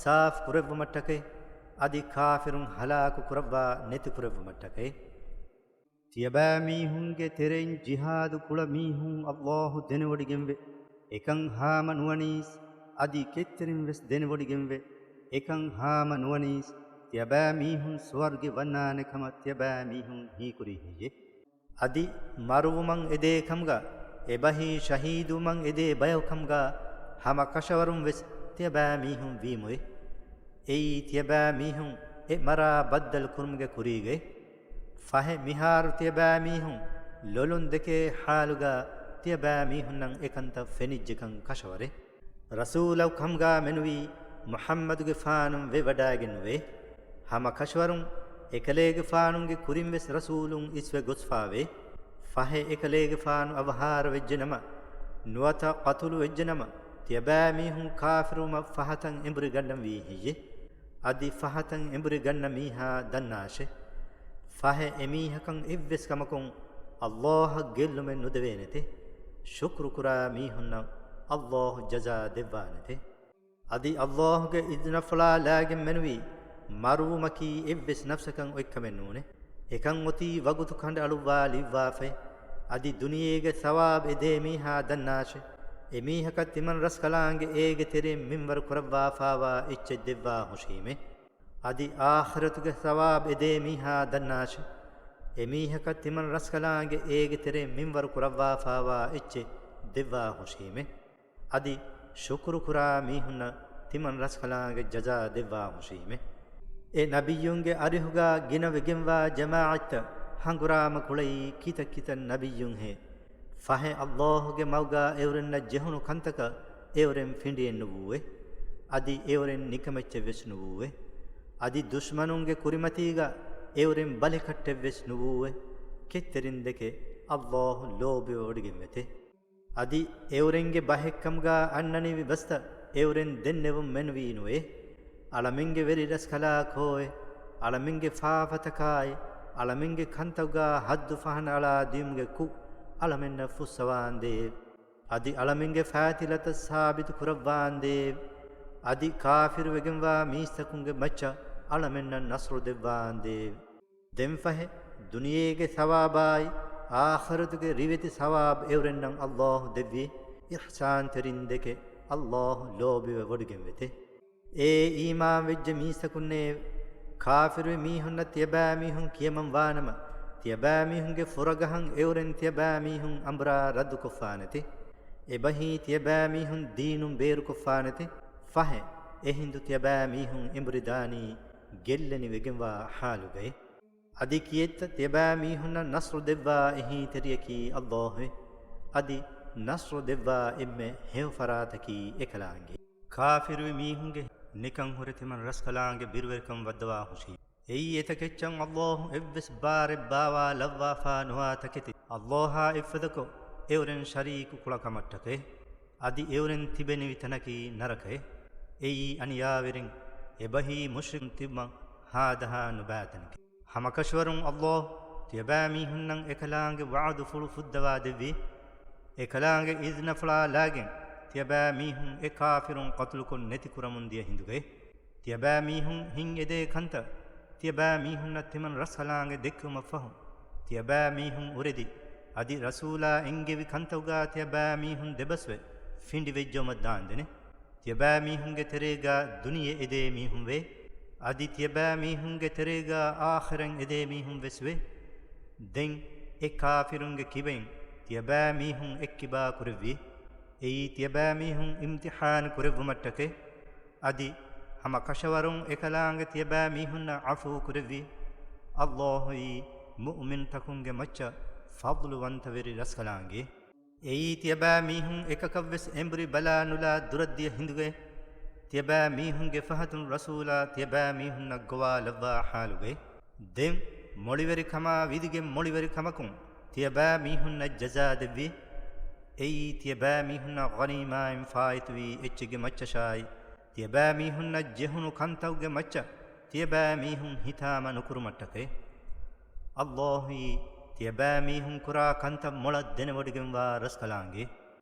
ސާފު ކުރެއްވުމަށްޓަކައި، އަދި ކާފިރުން ހަލާކު ކުރައްވާ، ނެތި ކުރެއްވުމަށްޓަކައި. ތިޔަބައިމީހުންގެ ތެރެއިން ޖިހާދު ކުޅަ މީހުން ﷲ ދެނެވޮޑިގެންވެ އެކަން ހާމަ ނުވަނީސް، އަދި ކެތްތެރިން ވެސް ދެނެވޮޑިގެންވެ އެކަން ހާމަ ނުވަނީސް، ތިޔަބައިމީހުން ސުވަރުގެ ވަންނާނެ ކަމަށް ތިޔަބައިމީހުން ހީކުރީ ހެއްޔޭ؟ އަދި މަރުވުމަށް އެދޭ ކަމުގަ އެބަހީ ޝަހީދުވުމަށް އެދޭ ބަޔަކު ކަމުގަ ހަމަ ކަށަވަރުން ވެސް ތިޔަބައިމީހުން ވީމުއޭ. އެއީ ތިޔަބައިމީހުން އެ މަރާ ބައްދަލު ކުރުމުގެ ކުރީގައި. ފަހެ މިހާރު ތިޔަބައިމީހުން ލޮލުން ދެކޭ ޙާލުގަ ތިޔަބައިމީހުންނަށް އެކަންތައް ފެނިއްޖެކަން ކަށަވަރޭ. ރަސޫލަކު ކަމުގާ މެނުވީ މުޙައްމަދުގެފާނު ވެވަޑައިގެން ނުވޭ. ހަމަ ކަށަވަރުން އެކަލޭގެފާނުގެ ކުރިން ވެސް ރަސޫލުން އިސްވެ ގޮސްފާވޭ. ފަހެ އެކަލޭގެފާނު އަވަހާރަ ވެއްޖެ ނަމަ، ނުވަތަ ޤަތުލު ވެއްޖެ ނަމަ، ތިޔަބައިމީހުން ކާފިރުވުމަށް ފަހަތަށް އެނބުރި ގަންނަންވީ ހެއްޔޭ؟ އަދި ފަހަތަށް އެނބުރި ގަންނަ މީހާ ދަންނާށޭ. ފަހެ އެމީހަކަށް އެއްވެސް ކަމަކުން ﷲ އަށް ގެއްލުމެއް ނުދެވޭނެތެ. ޝުކުރު ކުރާ މީހުންނަށް ﷲ ޖަޒާ ދެއްވާނެތެ. އަދި ﷲ ގެ އިޒްނަފުޅާ ލާގެން މެނުވީ، މަރުވުމަކީ އެއްވެސް ނަފްސަކަށް އޮތްކަމެއް ނޫނޭ. އެކަން އޮތީ ވަގުތު ކަނޑައަޅުއްވާލިއްވާފައި. އަދި ދުނިޔޭގެ ސަވާބް އެދޭ މީހާ ދަންނާށޭ. އެމީހަކަށް ތިމަން ރަސްކަލާނގެ އޭގެ ތެރެއިން މިންވަރު ކުރައްވާފާވާ އެއްޗެއް ދެއްވާ ހުށީމޭ. އަދި އާޚިރަތުގެ ސަވާބް އެދޭ މީހާ ދަންނާށޭ. އެމީހަކަށް ތިމަން ރަސްކަލާނގެ އޭގެ ތެރެއިން މިންވަރު ކުރައްވާފާވާ އެއްޗެއް ދެއްވާ ހުށީމޭ. އަދި ޝުކުރު ކުރާ މީހުންނަށް ތިމަން ރަސްކަލާނގެ ޖަޒާ ދެއްވާ ހުށީމޭ. އެ ނަބިއްޔުންގެ އަރިހުގާ ގިނަވެގެންވާ ޖަމާޢަތްތައް ހަނގުރާމަ ކުޅައީ ކިތައް ކިތައް ނަބިއްޔުންހޭ. ފަހެ ﷲ ގެ މަގުގާ އެއުރެންނަށް ޖެހުނު ކަންތަކަށް އެއުރެން ފިނޑިއެއް ނުވޫއެ. އަދި އެއުރެން ނިކަމެއްޗެއް ވެސް ނުވޫއެ. އަދި ދުޝްމަނުންގެ ކުރިމަތީގަ އެއުރެން ބަލިކައްޓެއް ވެސް ނުވޫއެ. ކެތްތެރިން ދެކެ ﷲ ލޯބިވެވޮޑިގެންވެތެ. އަދި އެއުރެންގެ ބަހެއްކަމުގާ އަންނަނިވި ބަސްތައް އެއުރެން ދެންނެވުން މެނުވީ ނުވޭ. އަޅަމެންގެ ވެރި ރަސްކަލާކޯއެ، އަޅަމެންގެ ފާފަތަކާއި، އަޅަމެންގެ ކަންތައްގާ ހައްދު ފަހަނަ އަޅާ ދިޔުމުގެ ކުށް އަޅަމެންނަށް ފުއްސަވާނދޭވެ. އަދި އަޅަމެންގެ ފާތިލަތައް ސާބިތު ކުރައްވާނދޭވެ. އަދި ކާފިރުވެގެންވާ މީސްތަކުންގެ މައްޗަށް އަޅަމެންނަށް ނަޞްރު ދެއްވާނދޭވެ. ދެންފަހެ، ދުނިޔޭގެ ސަވާބާއި، އާޚިރަތުގެ ރިވެތި ސަވާބް އެއުރެންނަށް ﷲ ދެއްވި، އިޙްސާންތެރިން ދެކެ ﷲ ލޯބިވެ ވޮޑިގެންވެތެ. އޭ އީމާންވެއްޖެ މީސްތަކުންނޭވެ! ކާފިރުވި މީހުންނަށް ތިޔަބައިމީހުން ކިޔަމަން ވާނަމަ، ތިޔަބައިމީހުންގެ ފުރަގަހަށް އެއުރެން ތިޔަބައިމީހުން އަނބުރާ ރައްދުކޮށްފާނެތެ. އެބަހީ ތިޔަބައިމީހުން ދީނުން ބޭރުކޮށްފާނެތެ. ފަހެ، އެހިނދު ތިޔަބައިމީހުން އެނބުރިދާނީ ގެއްލެނިވެގެންވާ ޙާލުގައި. އަދި ކިއެއްތަ ތިޔަބައިމީހުންނަށް ނަޞްރު ދެއްވާ އެހީތެރިޔަކީ ﷲ އެވެ. އަދި ނަޞްރު ދެއްވާ އެންމެ ހެޔޮ ފަރާތަކީ އެކަލާނގެ. ކާފިރުވި މީހުންގެ ނިކަން ހުރެ ތިމަން ރަސްކަލާނގެ ބިރުވެރިކަން ވައްދަވާ ހުށީ. އެއީ އެތަކެއްޗަށް ﷲ އެއްވެސް ބާރެއް ބާވާލައްވާފާ ނުވާ ތަކެތި. ﷲ އާ އެއްފަދަކޮށް އެއުރެން ޝަރީކު ކުޅަ ކަމަށްޓަކައި. އަދި އެއުރެން ތިބެނިވި ތަނަކީ ނަރަކައެވެ. އެއީ އަނިޔާވެރިން އެބަހީ މުޝްރިކުން ތިބުމަށް ހާދަހާ ނުބައި ތަނެކެވެ. ހަމަކަށަވަރުން ﷲ ތިޔަބައިމީހުންނަށް އެކަލާނގެ ވަޢުދުފުޅު ފުއްދަވާ ދެއްވީ. އެކަލާނގެ އިޒްނަފުޅާ ލާގެން ތިޔަބައިމީހުން އެ ކާފިރުން ޤަތުލުކޮށް ނެތިކުރަމުންދިޔަ ހިނދުގައި. ތިޔަބައިމީހުން ހިތް އެދޭ ކަންތައް ތިޔަބައިމީހުންނަށް ތިމަން ރަސްކަލާނގެ ދެއްކެވުމަށްފަހު، ތިޔަބައިމީހުން އުރެދި، އަދި ރަސޫލާ އެންގެވި ކަންތައްގާ ތިޔަބައިމީހުން ދެބަސްވެ ފިނޑިވެއްޖައުމަށް ދާންދެނެ. ތިޔަބައިމީހުންގެ ތެރޭގާ ދުނިޔެ އެދޭ މީހުން ވޭ. އަދި ތިޔަބައިމީހުންގެ ތެރޭގާ އާޚިރަތް އެދޭ މީހުން ވެސް ވޭ. ދެން އެ ކާފިރުންގެ ކިބައިން ތިޔަބައިމީހުން އެއްކިބާ ކުރެއްވި. އެއީ ތިޔަބައިމީހުން އިމްތިޙާން ކުރެއްވުމަށްޓަކައި. އަދި ހަމަ ކަށަވަރުން އެކަލާނގެ ތިޔަބައިމީހުންނަށް ޢަފޫ ކުރެއްވި. ﷲ އީ މުއުމިންތަކުންގެ މައްޗަށް ފަޟްލުވަންތަވެރި ރަސްކަލާނގެ. އެއީ ތިޔަބައިމީހުން އެކަކަށްވެސް އެނބުރި ބަލާ ނުލާ ދުރަށްދިޔަ ހިނދުގައި. ތިޔަބައިމީހުންގެ ފަހަތުން ރަސޫލާ ތިޔަބައިމީހުންނަށް ގޮވާލައްވާ ޙާލުގައި. ދެން މޮޅިވެރިކަމާ ވިދިގެން މޮޅިވެރިކަމަކުން ތިޔަބައިމީހުންނަށް ޖަޒާ ދެއްވި. އެއީ ތިޔަބައިމީހުންނަށް ޣަނީމާއިން ފާއިތުވި އެއްޗެއްގެ މައްޗަށާއި، ތިޔަބައިމީހުންނަށް ޖެހުނު ކަންތައްގެ މައްޗަށް ތިޔަބައިމީހުން ހިތާމަ ނުކުރުމަށްޓަކައި. ﷲ އީ ތިޔަބައިމީހުން ކުރާ ކަންތައް މޮޅަށް ދެނެވޮޑިގެންވާ ރަސްކަލާނގެ.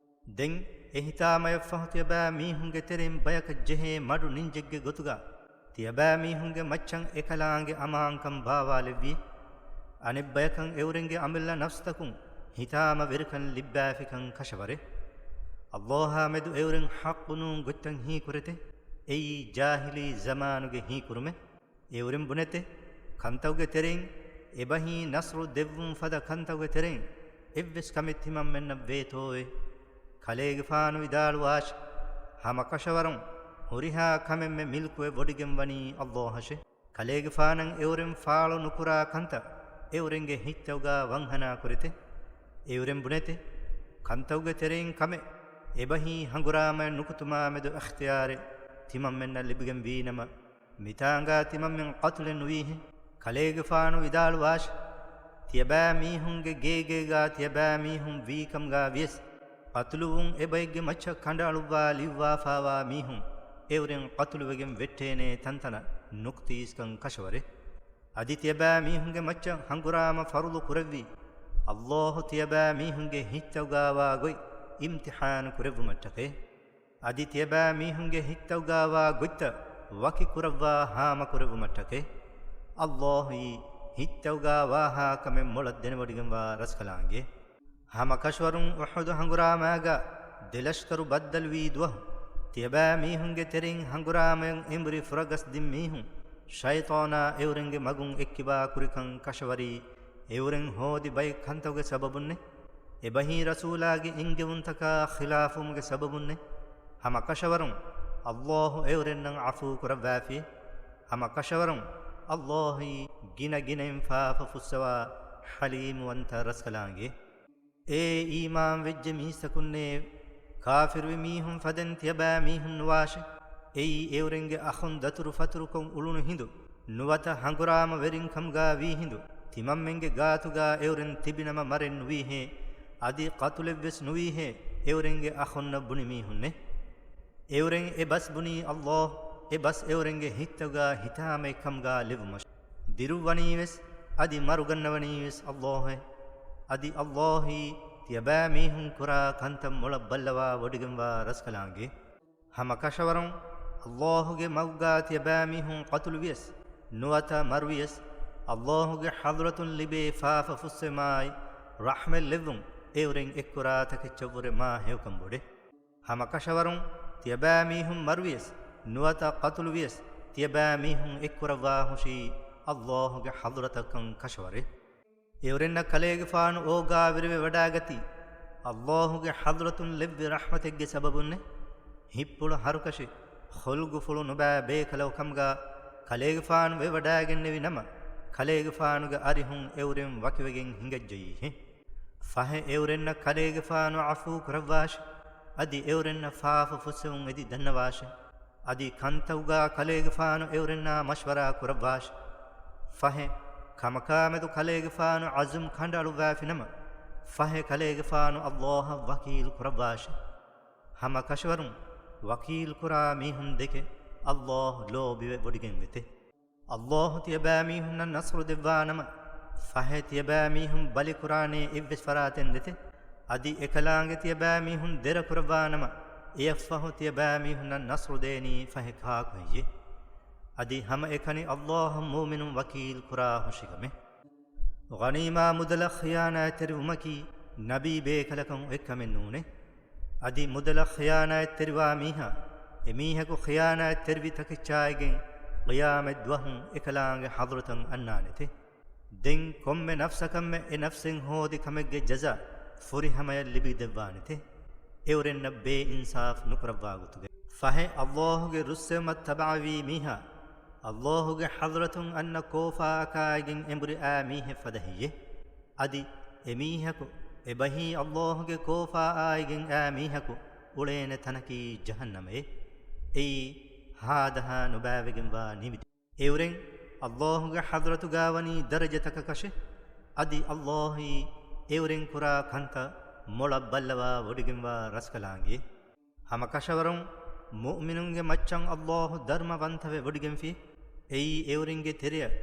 ދެން އެ ހިތާމަޔަށްފަހު ތިޔަބައިމީހުންގެ ތެރެއިން ބަޔަކަށް ޖެހޭ މަޑު ނިންޖެއްގެ ގޮތުގަ ތިޔަބައިމީހުންގެ މައްޗަށް އެކަލާނގެ އަމާންކަން ބާވާލެއްވި. އަނެއްބަޔަކަށް އެއުރެންގެ އަމިއްލަ ނަފްސްތަކުން ހިތާމަވެރިކަން ލިއްބާފިކަން ކަށަވަރެއް. ﷲ އާ މެދު އެއުރެން ޙައްޤު ނޫން ގޮތްތައް ހީކުރެތެ. އެއީ ޖާހިލީ ޒަމާނުގެ ހީކުރުމެއް. އެއުރެން ބުނެތެ، ކަންތައުގެ ތެރެއިން އެބަހީ ނަޞްރު ދެއްވުން ފަދަ ކަންތައުގެ ތެރެއިން އެއްވެސް ކަމެއް ތިމަންމެންނަށް ވޭތޯއޭ؟ ކަލޭގެފާނު ވިދާޅުވާށި، ހަމަ ކަށަވަރުން ހުރިހާ ކަމެއްމެ މިލްކުވެ ވޮޑިގެންވަނީ ﷲ އަށެ. ކަލޭގެފާނަށް އެއުރެން ފާޅު ނުކުރާ ކަންތައް އެއުރެންގެ ހިތްތައުގާ ވަންހަނާ ކުރެތެ. އެއުރެން ބުނެތެ، ކަންތައުގެ ތެރެއިން ކަމެއް އެބަހީ ހަނގުރާމައެއް ނުކުތުމާ މެދު އިޚްތިޔާރެއް ތިމަންމެންނަށް ލިބިގެން ވީނަމަ، މިތާނގާ ތިމަންމެން ޤަތުލެއް ނުވީހެއް؟ ކަލޭގެފާނު ވިދާޅުވާށި، ތިޔަބައި މީހުންގެ ގޭގޭގާ ތިޔަބައި މީހުން ވީކަމުގާ ވިޔަސް، ޤަތުލުވުން އެބައެއްގެ މައްޗަށް ކަނޑައަޅުއްވާ ލިޔުއްވާފާވާ މީހުން އެއުރެން ޤަތުލުވެގެން ވެއްޓޭނޭ ތަންތަނަށް ނުކުތީސްކަން ކަށަވަރެއް. އަދި ތިޔަބައި މީހުންގެ މައްޗަށް ހަނގުރާމަ ފަރުޟު ކުރެއްވީ، ﷲ ތިޔަބައި މީހުންގެ ހިތްތައުގާވާ ގޮތް އިމްތިޙާނު ކުރެއްވުމަށްޓަކައި. އަދި ތިޔަބައި މީހުންގެ ހިތްތައުގާވާ ގޮތްތައް ވަކި ކުރައްވާ ހާމަ ކުރެއްވުމަށްޓަކައި. ﷲ އީ ހިތްތައުގާ ވާހާ ކަމެއް މޮޅަށް ދެނެވޮޑިގެންވާ ރަސްކަލާނގެ. ހަމަ ކަށަވަރުން އުޙުދު ހަނގުރާމާގާ ދެލަޝްކަރު ބައްދަލުވީ ދުވަހު، ތިޔަބައި މީހުންގެ ތެރެއިން ހަނގުރާމައަށް އެނބުރި ފުރަގަސްދިން މީހުން ޝައިޠާނާ އެއުރެންގެ މަގުން އެއްކިބާ ކުރިކަން ކަށަވަރީ، އެއުރެން ހޯދި ބައެއް ކަންތަކުގެ ސަބަބުންނެ. އެބަހީ ރަސޫލާގެ އިންގެވުންތަކާ ޚިލާފުވުމުގެ ސަބަބުންނެ. ހަމަ ކަށަވަރުން ﷲ އެއުރެންނަށް ޢަފޫ ކުރައްވާފި. ހަމަ ކަށަވަރުން ﷲ އީ ގިނަ ގިނައިން ފާފަ ފުއްސަވާ ޙަލީމުވަންތަ ރަސްކަލާނގެ. އޭ އީމާން ވެއްޖެ މީސްތަކުންނޭ! ކާފިރުވި މީހުން ފަދައިން ތިޔަބައި މީހުން ނުވާށެ. އެއީ އެއުރެންގެ އަޚުން ދަތުރު ފަތުރުކޮށް އުޅުނު ހިނދު، ނުވަތަ ހަނގުރާމަ ވެރިން ކަމުގާ ވީ ހިނދު، ތިމަންމެންގެ ގާތުގާ އެއުރެން ތިބިނަމަ މަރެއް ނުވީހޭ، އަދި ޤަތުލެއްވެސް ނުވީހޭ، އެއުރެންގެ އަޚުންނަށް ބުނި މީހުންނެ. އެއުރެން އެ ބަސް ބުނީ ﷲ، އެ ބަސް އެއުރެންގެ ހިތްތަކުގާ ހިތާމައެއް ކަމުގާ ލެއްވުމަށް. ދިރުއްވަނީވެސް، އަދި މަރުގަންނަވަނީވެސް ﷲ އޭ. އަދި ﷲ އީ ތިޔަބައި މީހުން ކުރާ ކަންތައް މޮޅަށް ބައްލަވާ ވޮޑިގެންވާ ރަސްކަލާނގެ. ހަމަ ކަށަވަރުން ﷲ ގެ މަގުގާ ތިޔަބައި މީހުން ޤަތުލުވިޔަސް، ނުވަތަ މަރުވިޔަސް، ﷲ ގެ ޙަޟްރަތުން ލިބޭ ފާފަ ފުއްސެމާއި، ރަޙްމަތް ލެއްވުން އެއުރެން އެއްކުރާ ތަކެއްޗަށްވުރެ މާ ހެޔޮކަން ބޮޑެ. ހަމަ ކަށަވަރުން ތިޔަބައި މީހުން މަރުވިޔަސް، ނުވަތަ ޤަތުލުވިޔަސް، ތިޔަބައި މީހުން އެއްކުރައްވާ ހުށީ ﷲ ގެ ޙަޟްރަތަކަށް ކަށަވަރެ. އެއުރެންނަށް ކަލޭގެފާނު އޯގާވެރިވެ ވަޑާގަތީ، ﷲ ގެ ޙަޟްރަތުން ލެއްވި ރަޙްމަތެއްގެ ސަބަބުންނެ. ހިތްޕުޅު ހަރުކަށި، ޚުލްގުފުޅު ނުބައި ބޭކަލަކު ކަމުގާ، ކަލޭގެފާނު ވެވަޑާގެންނެވި ނަމަ، ކަލޭގެފާނުގެ އަރިހުން އެއުރެން ވަކިވެގެން ހިނގައްޖައީހެ. ފަހެ އެއުރެންނަށް ކަލޭގެފާނު ޢަފޫ ކުރައްވާށި، އަދި އެއުރެންނަށް ފާފަ ފުއްސެވުން އެދި ދަންނަވާށި. އަދި ކަންތައުގާ ކަލޭގެފާނު އެއުރެންނާ މަޝްވަރާ ކުރައްވާށި. ފަހެ، ކަމަކާމެދު ކަލޭގެފާނު ޢަޒުމް ކަނޑައަޅުއްވާފިނަމަ، ފަހެ ކަލޭގެފާނު ﷲ އަށް ވަކީލް ކުރައްވާށި. ހަމަ ކަށަވަރުން ވަކީލް ކުރާ މީހުން ދެކެ ﷲ ލޯބިވެ ވޮޑިގެންވެތެ. ﷲ ތިޔަބައިމީހުންނަށް ނަޞްރު ދެއްވާނަމަ، ފަހެ ތިޔަބައިމީހުން ބަލިކުރާނޭ އެއްވެސް ފަރާތެއް ނެތެ. އަދި އެކަލާނގެ ތިޔަބައިމީހުން ދެރަކުރައްވާނަމަ، އެއަށްފަހު ތިޔަބައިމީހުންނަށް ނަޞްރު ދޭނީ ފަހެ ކާކު ހެއްޔެ؟ އަދި ހަމައެކަނި ﷲ އަށް މުއުމިނުން ވަކީލު ކުރާ ހުށިކަމެއް. ޣަނީމާ މުދަލަށް ޚިޔާނާތްތެރިވުމަކީ ނަބީ ބޭކަލަކަށް އޮތްކަމެއް ނޫނޭ. އަދި މުދަލަށް ޚިޔާނާތްތެރިވާ މީހާ، އެމީހަކު ޚިޔާނާތްތެރިވި ތަކެއްޗާއިގެން ޤިޔާމަތް ދުވަހު އެކަލާނގެ ޙަޟްރަތަށް އަންނާނެތެ. ދެން ކޮންމެ ނަފްސަކަށްމެ އެ ނަފްސެއް ހޯދި ކަމެއްގެ ޖަޒާ ފުރިހަމަޔަށް ލިބިދެއްވާނެތެ. އެއުރެންނަށް ބޭއިންސާފު ނުކުރައްވާ ގޮތުގައި. ފަހެ ﷲ ގެ ރުއްސެވުމަށް ތަބަޢަވީ މީހާ، ﷲ ގެ ޙަޟްރަތުން އަންނަ ކޯފާއަކާއިގެން އެނބުރި އާ މީހެއް ފަދަ ހެއްޔެ؟ އަދި އެމީހަކު، އެބަހީ ﷲ ގެ ކޯފާ އާއިގެން އާ މީހަކު އުޅޭނެ ތަނަކީ ޖަހަންނަމައޭ. އެއީ ހާދަހާ ނުބައިވެގެންވާ ނިމިދި. އެއުރެން ﷲ ގެ ޙަޟްރަތުގަ ވަނީ ދަރަޖަތަކަކަށެ. އަދި ﷲ އީ އެއުރެން ކުރާ ކަންތައް މޮޅަށް ބައްލަވާ ވޮޑިގެންވާ ރަސްކަލާނގެ. ހަމަ ކަށަވަރުން މުއުމިނުންގެ މައްޗަށް ﷲ ދަރުމަ ވަންތަވެ ވޮޑިގެންފި. އެއީ އެއުރެންގެ ތެރެއަށް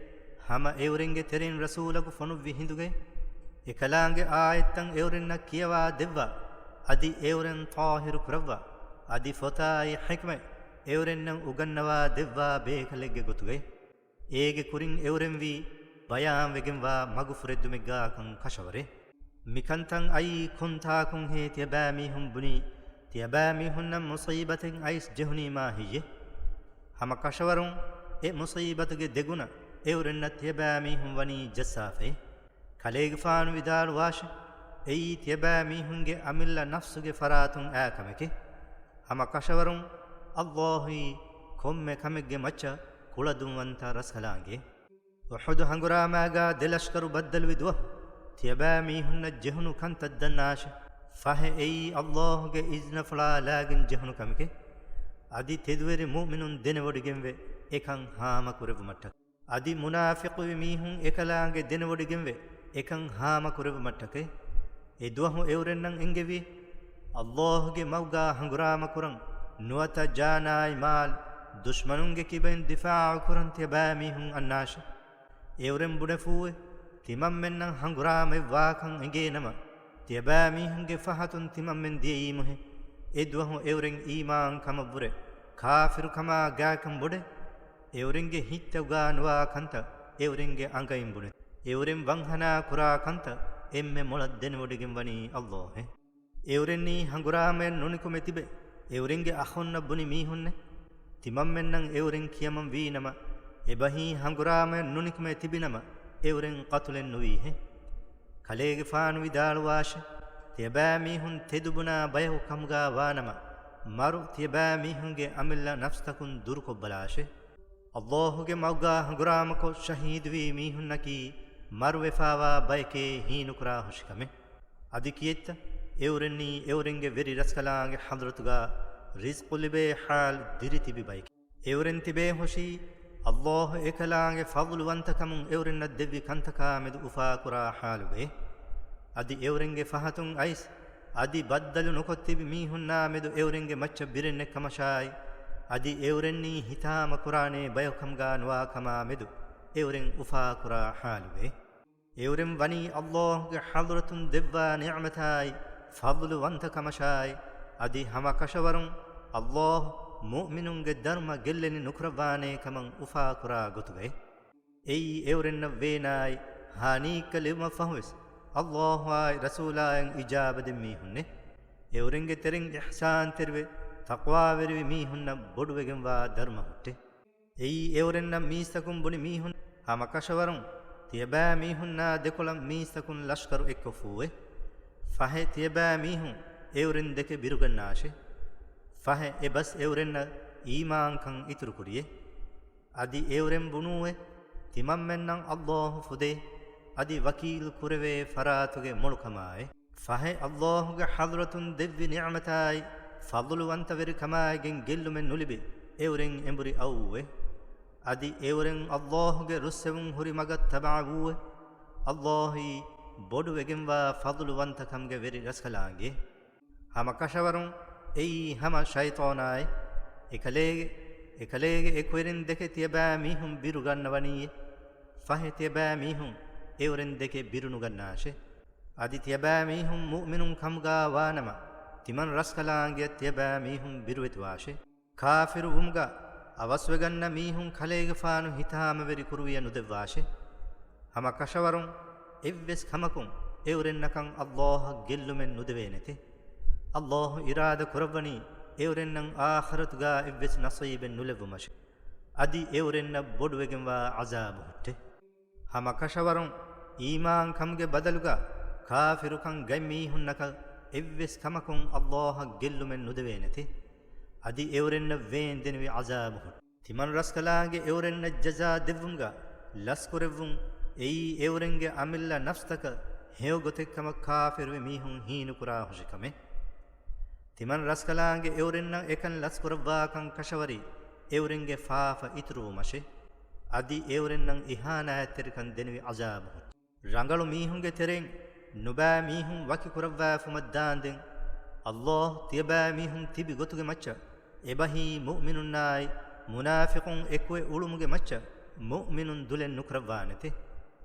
ހަމަ އެއުރެންގެ ތެރެއިން ރަސޫލަކު ފޮނުއްވި ހިނދުގައި. އެކަލާނގެ އާޔަތްތައް އެއުރެންނަށް ކިޔަވާ ދެއްވާ، އަދި އެއުރެން ޠާހިރު ކުރައްވާ، އަދި ފޮތާއި ޙިކްމަތް އެއުރެންނަށް އުގަންނަވާ ދެއްވާ ބޭކަލެއްގެ ގޮތުގައި. އޭގެ ކުރިން އެއުރެންވީ ބަޔާންވެގެންވާ މަގުފުރެއްދުމެއްގާކަން ކަށަވަރޭ. މިކަންތައް އައީ ކޮންތާކުންހޭ ތިޔަބައިމީހުން ބުނީ، ތިޔަބައިމީހުންނަށް މުޞީބަތެއް އައިސް ޖެހުނީމާ ހެއްޔެ؟ ހަމަ ކަށަވަރުން އެ މުޞީބަތުގެ ދެގުނަ އެއުރެންނަށް ތިޔަބައިމީހުން ވަނީ ޖައްސާފައި. ކަލޭގެފާނު ވިދާޅުވާށި، އެއީ ތިޔަބައިމީހުންގެ އަމިއްލަ ނަފްސުގެ ފަރާތުން އާ ކަމެކޭ. ހަމަ ކަށަވަރުން ﷲ އީ ކޮންމެ ކަމެއްގެ މައްޗަށް ކުޅަދުންވަންތަ ރަސްކަލާނގެ. އުޙުދު ހަނގުރާމާގާ ދެ ލަޝްކަރު ބައްދަލުވި ދުވަހު ތިޔަބައިމީހުންނަށް ޖެހުނު ކަންތައް ދަންނާށި. ފަހެ އެއީ ﷲ ގެ އިޒްނަފުޅާ ލާގެން ޖެހުނު ކަމެކޭ. އަދި ތެދުވެރި މުއުމިނުން ދެނެވޮޑިގެންވެ އެކަން ހާމަކުރެއްވުމަށްޓަކައި. އަދި މުނާފިޤުވި މީހުން އެކަލާނގެ ދެނެވޮޑިގެންވެ އެކަން ހާމަކުރެއްވުމަށްޓަކައި. އެދުވަހު އެއުރެންނަށް އެންގެވީ، ﷲ ގެ މަގުގާ ހަނގުރާމަކުރަން، ނުވަތަ ޖާނާއި މާލް ދުޝްމަނުންގެ ކިބައިން ދިފާޢު ކުރަން ތިޔަބައިމީހުން އަންނާށި. އެއުރެން ބުނެފޫއެ، ތިމަންމެންނަށް ހަނގުރާމައެއް ވާކަން އެނގޭނަމަ، ތިޔަބައިމީހުންގެ ފަހަތުން ތިމަންމެން ދިޔައީމުހޭ. އެދުވަހު އެއުރެން އީމާން ކަމަށްވުރެ، ކާފިރު ކަމާ ގާކަން ބޮޑޭ. އެއުރެންގެ ހިތްތައްގާ ނުވާ ކަންތައް އެއުރެންގެ އަނގައިން ބުނެ. އެއުރެން ވަންހަނާ ކުރާ ކަންތައް އެންމެ މޮޅަށް ދެނެވޮޑިގެން ވަނީ ﷲ އޭ. އެއުރެންނީ ހަނގުރާމައެއް ނުނިކުމެ ތިބެ، އެއުރެންގެ އަޚުންނަށް ބުނި މީހުންނޭ. ތިމަންމެންނަށް އެއުރެން ކިޔަމަން ވީނަމަ، އެބަހީ ހަނގުރާމައެއް ނުނިކުމެ ތިބިނަމަ، އެއުރެން ޤަތުލެއް ނުވީހޭ. ކަލޭގެފާނު ވިދާޅުވާށި، ތިޔަބައިމީހުން ތެދުބުނާ ބަޔަކު ކަމުގާ ވާނަމަ، މަރު ތިޔަބައިމީހުންގެ އަމިއްލަ ނަފްސްތަކުން ދުރުކޮށްބަލާށޭ. ﷲ ގެ މަގުގާ ހަނގުރާމަކޮށް ޝަހީދުވީ މީހުންނަކީ މަރުވެފާވާ ބަޔެކޭ ހީނުކުރާ ހުށިކަމެއް. އަދި ކިއެއްތަ؟ އެއުރެންނީ އެއުރެންގެ ވެރި ރަސްކަލާނގެ ޙަޟްރަތުގާ ރިޒްޤު ލިބޭ ޙާލު ދިރިތިބި ބަޔެކޭ. އެއުރެން ތިބޭ ހުށީ، ﷲ އެކަލާނގެ ފަޟްލުވަންތަކަމުން އެއުރެންނަށް ދެއްވި ކަންތަކާމެދު އުފާކުރާ ޙާލުގައޭ. އަދި އެއުރެންގެ ފަހަތުން އައިސް، އަދި ބައްދަލު ނުކޮށް ތިބި މީހުންނާމެދު އެއުރެންގެ މައްޗަށް ބިރެއް ނެއްކަމަށާއި، އަދި އެއުރެންނީ ހިތާމަކުރާނޭ ބަޔަކު ކަމުގާ ނުވާ ކަމާމެދު އެއުރެން އުފާކުރާ ޙާލުގައޭ. އެއުރެން ވަނީ ﷲ ގެ ޙަޟްރަތުން ދެއްވާ ނިޢުމަތާއި، ފަޟްލުވަންތަކަމަށާއި، އަދި ހަމަ ކަށަވަރުން ﷲ މުއުމިނުންގެ ދަރުމަ ގެއްލެނި ނުކުރައްވާނޭ ކަމަށް އުފާކުރާ ގޮތުގައި. އެއީ އެއުރެންނަށް ވޭނާއި ހާނީއްކަ ލިބުމަށް ފަހުވެސް، ﷲ އާއި ރަސޫލާއަށް އިޖާބަ ދެން މީހުންނޭ. އެއުރެންގެ ތެރެއިން އިޙްސާންތެރިވެ، ތަޤްވާވެރިވި މީހުންނަށް ބޮޑުވެގެންވާ ދަރުމަ ހުއްޓޭ. އެއީ އެއުރެންނަށް މީސްތަކުން ބުނި މީހުން، ހަމަ ކަށަވަރުން ތިޔަބައިމީހުންނާ ދެކޮޅަށް މީސްތަކުން ލަޝްކަރު އެއްކޮށްފޫއެ. ފަހެ ތިޔަބައިމީހުން އެއުރެން ދެކެ ބިރުގަންނާށޭ. ފަހެ އެބަސް އެއުރެންނަށް އީމާންކަން އިތުރުކުރިއެ. އަދި އެއުރެން ބުނޫއެ، ތިމަންމެންނަށް ﷲ ފުދޭ، އަދި ވަކީލު ކުރެވޭ ފަރާތުގެ މޮޅުކަމާއެ. ފަހެ ﷲ ގެ ޙަޟްރަތުން ދެއްވި ނިޢުމަތާއި، ފަޟުލުވަންތަވެރިކަމާއިގެން ގެއްލުމެއް ނުލިބި، އެއުރެން އެނބުރި އައުއެ. އަދި އެއުރެން ﷲ ގެ ރުއްސެވުން ހުރި މަގަށް ތަބަޢަވޫއެ. ﷲ އީ ބޮޑުވެގެންވާ ފަޟުލުވަންތަކަމުގެ ވެރި ރަސްކަލާނގެ. ހަމަ ކަށަވަރުން އެއީ ހަމަ ޝައިޠާނާއެ. އެކަލޭގެ، އެކަލޭގެ އެކުވެރިން ދެކެ ތިޔަބައިމީހުން ބިރުގަންނަވަނީއެ. ފަހެ ތިޔަބައިމީހުން އެއުރެން ދެކެ ބިރުނުގަންނާށޭ. އަދި ތިޔަބައިމީހުން މުއުމިނުން ކަމުގާ ވާނަމަ، ތިމަން ރަސްކަލާނގެއަށް ތިޔަބައިމީހުން ބިރުވެތިވާށޭ. ކާފިރުވުމުގަ އަވަސްވެގަންނަ މީހުން ކަލޭގެފާނު ހިތާމަވެރި ކުރުވިޔަ ނުދެއްވާށޭ. ހަމަކަށަވަރުން އެއްވެސް ކަމަކުން އެއުރެންނަކަށް ﷲ އަށް ގެއްލުމެއް ނުދެވޭނެތެ. ﷲ އިރާދަ ކުރައްވަނީ އެއުރެންނަށް އާޚިރަތުގަ އެއްވެސް ނަސީބެއް ނުލެއްވުމަށެ. އަދި އެއުރެންނަށް ބޮޑުވެގެންވާ ޢަޒާބު ހުއްޓެ. ހަމަކަށަވަރުން އީމާންކަމުގެ ބަދަލުގަ ކާފިރުކަން ގަތް މީހުންނަކަށް އެއްވެސް ކަމަކުން ﷲ އަށް ގެއްލުމެއް ނުދެވޭނެތެ. އަދި އެއުރެންނަށް ވޭން ދެންވި ޢަޒާބު ހުއްޓެ. ތިމަން ރަސްކަލާނގެ އެއުރެންނަށް ޖަޒާ ދެއްވުމުގަ ލަސްކުރެއްވުން އެއީ އެއުރެންގެ އަމިއްލަ ނަފްސްތަކަށް ހެޔޮ ގޮތެއްކަމަށް ކާފިރުވި މީހުން ހީނުކުރާ ހުށިކަމެއް. ތިމަން ރަސްކަލާނގެ އެއުރެންނަށް އެކަން ލަސްކުރައްވާކަން ކަށަވަރީ އެއުރެންގެ ފާފަ އިތުރުވުމަށެ. އަދި އެއުރެންނަށް އިހާނާތްތެރިކަން ދެންވި ޢަޒާބު ހުއްޓެ. ރަނގަޅު މީހުންގެ ތެރެއިން ނުބައި މީހުން ވަކިކުރައްވާފުމަށް ދާންދެން، ﷲ ތިޔަބައިމީހުން ތިބި ގޮތުގެ މައްޗަށް އެބަހީ މުއުމިނުންނާއި މުނާފިޤުން އެކުވެ އުޅުމުގެ މައްޗަށް މުއުމިނުން ދުލެއް ނުކުރައްވާނެތެ.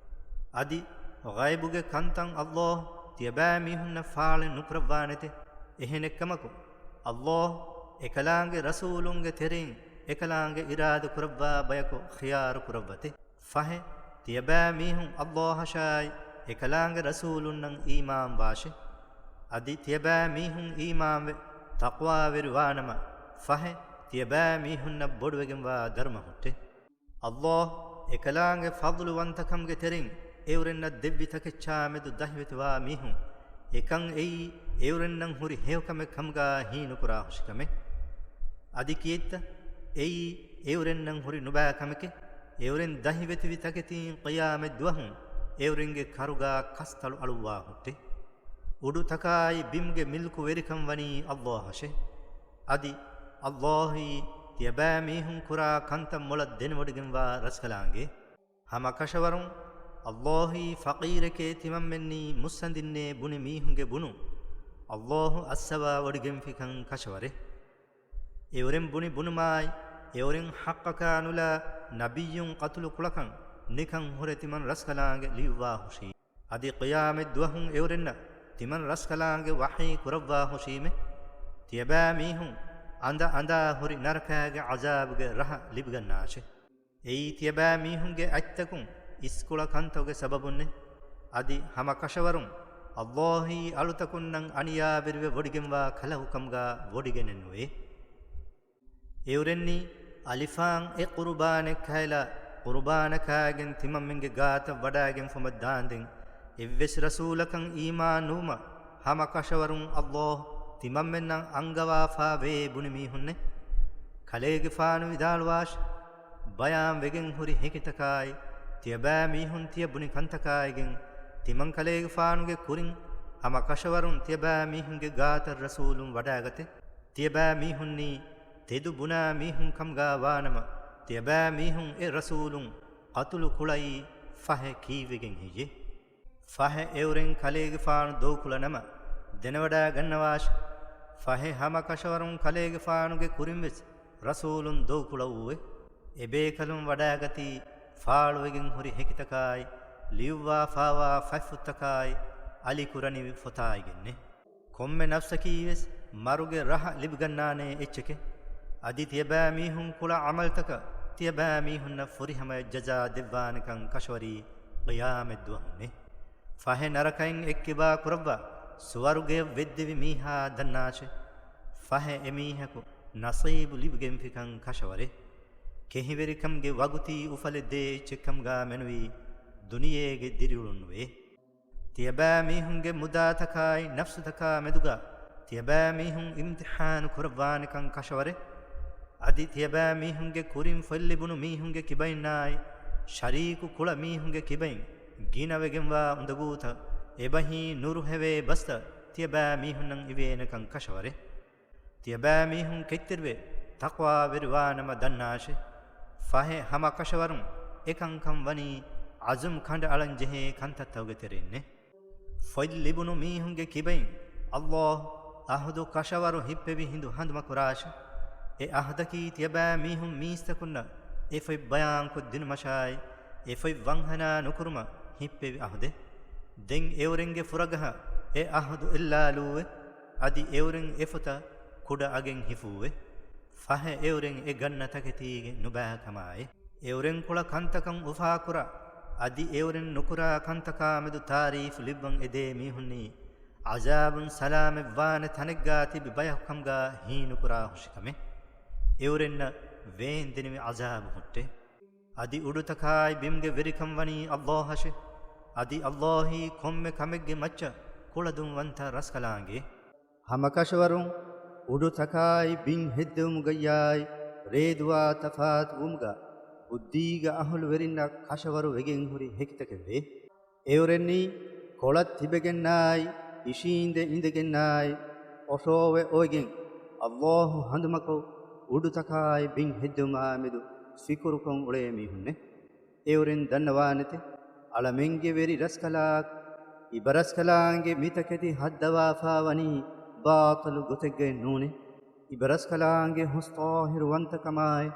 އަދި ޣައިބުގެ ކަންތައް ﷲ ތިޔަބައިމީހުންނަށް ފާޅެއް ނުކުރައްވާނެތެ. އެހެނެއްކަމަކު، ﷲ އެކަލާނގެ ރަސޫލުންގެ ތެރެއިން އެކަލާނގެ އިރާދަ ކުރައްވާ ބަޔަކު ޚިޔާރު ކުރައްވަތެ. ފަހެ، ތިޔަބައިމީހުން ﷲ އަށާއި އެކަލާނގެ ރަސޫލުންނަށް އީމާން ވާށެ. އަދި ތިޔަބައިމީހުން އީމާންވެ ތަޤްވާވެރި ވާނަމަ، ފަހެ، ތިޔަބައިމީހުންނަށް ބޮޑުވެގެންވާ ދަރުމަ ހުއްޓެ. ﷲ އެކަލާނގެ ފަޟްލުވަންތަކަމުގެ ތެރެއިން އެއުރެންނަށް ދެއްވި ތަކެއްޗާމެދު ދަހިވެތިވާ މީހުން އެކަން އެއީ އެއުރެންނަށް ހުރި ހެޔޮކަމެއް ކަމުގަ ހީނުކުރާ ހުށިކަމެއް. އަދި ކިއެއްތަ؟ އެއީ އެއުރެންނަށް ހުރި ނުބައި ކަމެކޭ. އެއުރެން ދަހިވެތިވި ތަކެތީން ޤިޔާމަތް ދުވަހު އެއުރެންގެ ކަރުގަ ކަސްތަޅު އަޅުއްވާ ހުއްޓެ. އުޑުތަކާއި ބިމުގެ މިލްކުވެރިކަން ވަނީ ﷲ އަށެ. އަދި ﷲ އީ ތިޔަބައިމީހުން ކުރާ ކަންތައް މޮޅަށް ދެނެވޮޑިގެންވާ ރަސްކަލާނގެ. ހަމަ ކަށަވަރުން ﷲ އީ ފަޤީރެކޭ ތިމަންމެންނީ މުއްސަނދިންނޭ ބުނި މީހުންގެ ބުނުން ﷲ އައްސަވާ ވޮޑިގެންފިކަން ކަށަވަރެއް. އެއުރެން ބުނި ބުނުމާއި، އެއުރެން ޙައްޤަކާ ނުލާ ނަބިއްޔުން ޤަތުލު ކުޅަކަން ނިކަން ހުރެ ތިމަން ރަސްކަލާނގެ ލިޔުއްވާ ހުށީ. އަދި ޤިޔާމަތް ދުވަހުން އެއުރެންނަށް ތިމަން ރަސްކަލާނގެ ވަޙީ ކުރައްވާ ހުށީމެ. ތިޔަބައިމީހުން އަނދަ އަނދާ ހުރި ނަރަކާގެ ޢަޒާބުގެ ރަހަ ލިބިގަންނާށެ. އެއީ ތިޔަބައިމީހުންގެ އަތްތަކުން އިސްކުޅަ ކަންތަކުގެ ސަބަބުންނެ. އަދި ހަމަ ކަށަވަރުން ﷲ އީ އަޅުތަކުންނަށް އަނިޔާވެރިވެ ވޮޑިގެންވާ ކަލަކު ކަމުގަ ވޮޑިގެނެއް ނުވޭ. އެއުރެންނީ އަލިފާން އެއް ޤުރުބާނެއް ކައިލާ، ޤުރުބާނަކާގެން ތިމަންމެންގެ ގާތަށް ވަޑާގެންފުމަށް ދާންދެން، އެއްވެސް ރަސޫލަކަށް އީމާން ނުވުމަށް ހަމަ ކަށަވަރުން ﷲ ތިމަންމެންނަށް އަންގަވާފާ ވޭ ބުނި މީހުންނެ. ކަލޭގެފާނު ވިދާޅުވާށި، ބަޔާން ވެގެން ހުރި ހެކިތަކާއި، ތިޔަބައިމީހުން ތިޔަ ބުނި ކަންތަކާއިގެން، ތިމަން ކަލޭގެފާނުގެ ކުރިން ހަމަ ކަށަވަރުން ތިޔަބައިމީހުންގެ ގާތަށް ރަސޫލުން ވަޑާގަތެ. ތިޔަބައިމީހުންނީ ތެދު ބުނާ މީހުން ކަމުގަ ވާނަމަ، ތިޔަބައިމީހުން އެ ރަސޫލުން ޤަތުލު ކުޅައީ ފަހެ ކީއްވެގެން ހެއްޔެ؟ ފަހެ އެއުރެން ކަލޭގެފާނު ދޮގުކުޅަ ނަމަ، ދެނެވަޑައި ގަންނަވާށި. ފަހެ ހަމަ ކަށަވަރުން ކަލޭގެފާނުގެ ކުރިންވެސް ރަސޫލުން ދޮގުކުޅައޫވެ. އެބޭކަލުން ވަޑައިގަތީ ފާޅުވެގެން ހުރި ހެކިތަކާއި، ލިޔުއްވާފާވާ ފަތްފުށްތަކާއި، އަލިކުރަނިވި ފޮތާއިގެންނެ. ކޮންމެ ނަފްސަކީވެސް މަރުގެ ރަހަ ލިބިގަންނާނޭ އެއްޗެކޭ. އަދި ތިޔަބައިމީހުން ކުޅަ ޢަމަލުތަކަށް ތިޔަބައިމީހުންނަށް ފުރިހަމަޔަށް ޖަޒާ ދެއްވާނެކަން ކަށަވަރީ ޤިޔާމަތްދުވަހުންނޭ. ފަހެ ނަރަކައިން އެއްކިބާ ކުރައްވާ، ސުވަރުގެޔަށް ވެއްދެވި މީހާ ދަންނާށޭ. ފަހެ އެމީހަކު ނަސީބު ލިބިގެންފިކަން ކަށަވަރޭ. ކެހިވެރިކަމުގެ ވަގުތީ އުފަލެއް ދޭ އެއްޗެއްކަމުގަ މެނުވީ ދުނިޔޭގެ ދިރިއުޅުން ނުވޭ. ތިޔަބައިމީހުންގެ މުދާތަކާއި ނަފްސުތަކާ މެދުގަ ތިޔަބައިމީހުން އިމްތިޙާނު ކުރައްވާނެކަން ކަށަވަރޭ. އަދި ތިޔަބައިމީހުންގެ ކުރިން ފޮތްލިބުނު މީހުންގެ ކިބައިންނާއި، ޝަރީކު ކުޅަ މީހުންގެ ކިބައިން ގިނަވެގެންވާ އުނދަގޫތައް އެބަހީ ނުރުހެވޭ ބަސްތައް ތިޔަބައިމީހުންނަށް އިވޭނެކަން ކަށަވަރޭ. ތިޔަބައިމީހުން ކެތްތެރިވެ ތަޤްވާވެރިވާނަމަ ދަންނާށޭ. ފަހެ ހަމަ ކަށަވަރުން އެކަންކަން ވަނީ ޢަޒުމް ކަނޑައަޅަން ޖެހޭ ކަންތައްތަކުގެ ތެރެއިންނޭ. ފޮތް ލިބުނު މީހުންގެ ކިބައިން ﷲ ޢަހުދު ކަށަވަރު ހިއްޕެވި ހިނދު ހަނދުމަކުރާށޭ. އެ ޢަހުދަކީ ތިޔަބައިމީހުން މީސްތަކުންނަށް އެ ފޮތް ބަޔާންކޮށްދިނުމަށާއި، އެ ފޮތް ވަންހަނާ ނުކުރުމަށް ހިއްޕެވި ޢަހުދެއް. ދެން އެއުރެންގެ ފުރަގަހަށް އެ ޢަހުދު އެއްލާލޫވެ. އަދި އެއުރެން އެފޮތަށް ކުޑަ އަގެއް ހިފުއެވެ. ފަހެ އެއުރެން އެ ގަންނަ ތަކެތީގެ ނުބައި ކަމާއި، އެއުރެން ކުޅަ ކަންތަކަށް އުފާކުރާ، އަދި އެއުރެން ނުކުރާ ކަންތަކާމެދު ތާރީފު ލިބުވަން އެދޭ މީހުންނީ، ޢަޒާބުން ސަލާމަތްވާނެ ތަނެއްގާ ތިބި ބަޔަކު ކަމުގާ ހީނުކުރާ ހުށިކަމެއް. އެއުރެންނަށް ވޭންދެނިވި ޢަޒާބު ހުއްޓޭ. އަދި އުޑުތަކާއި ބިމްގެ ވެރިކަން ވަނީ އައްލާހަށެ. އަދި އައްލާހީ ކޮންމެ ކަމެއްގެ މައްޗަށް ކުޅަދުންވަންތަ ރަސްކަލާނގެ. ހަމަކަށަވަރުން އުޑުތަކާއި ބިން ހެއްދެވުމުގައްޔާއި ރޭދުވާ ތަފާތުވުމުގަ ބުއްދީގެ އަހުލުވެރިންނަށް ކަށަވަރު ވެގެން ހުރި ހެކިތަކެއް ވޭ. އެއުރެންނީ ކޮޅަށް ތިބެގެންނާއި، އިށީނދެ އިނދެގެންނާއި، އޮށޯވެ އޮވެގެން، އައްލާހު ހަނދުމަކޮށް އުޑުތަކާއި ބިން ހެއްދެވުމާމެދު ފިކުރުކޮށް އުޅޭ މީހުންނެއް. އެއުރެން ދަންނަވާނެތެ، އަޅަމެންގެ ވެރި ރަސްކަލާކު، އިބަރަސްކަލާނގެ މިތަކެތި ހައްދަވާފާވަނީ ބާޠިލު ގޮތެއްގައެއް ނޫނޭ. އިބަރަސްކަލާނގެ ހުސް ޠާހިރުވަންތަކަމާއި،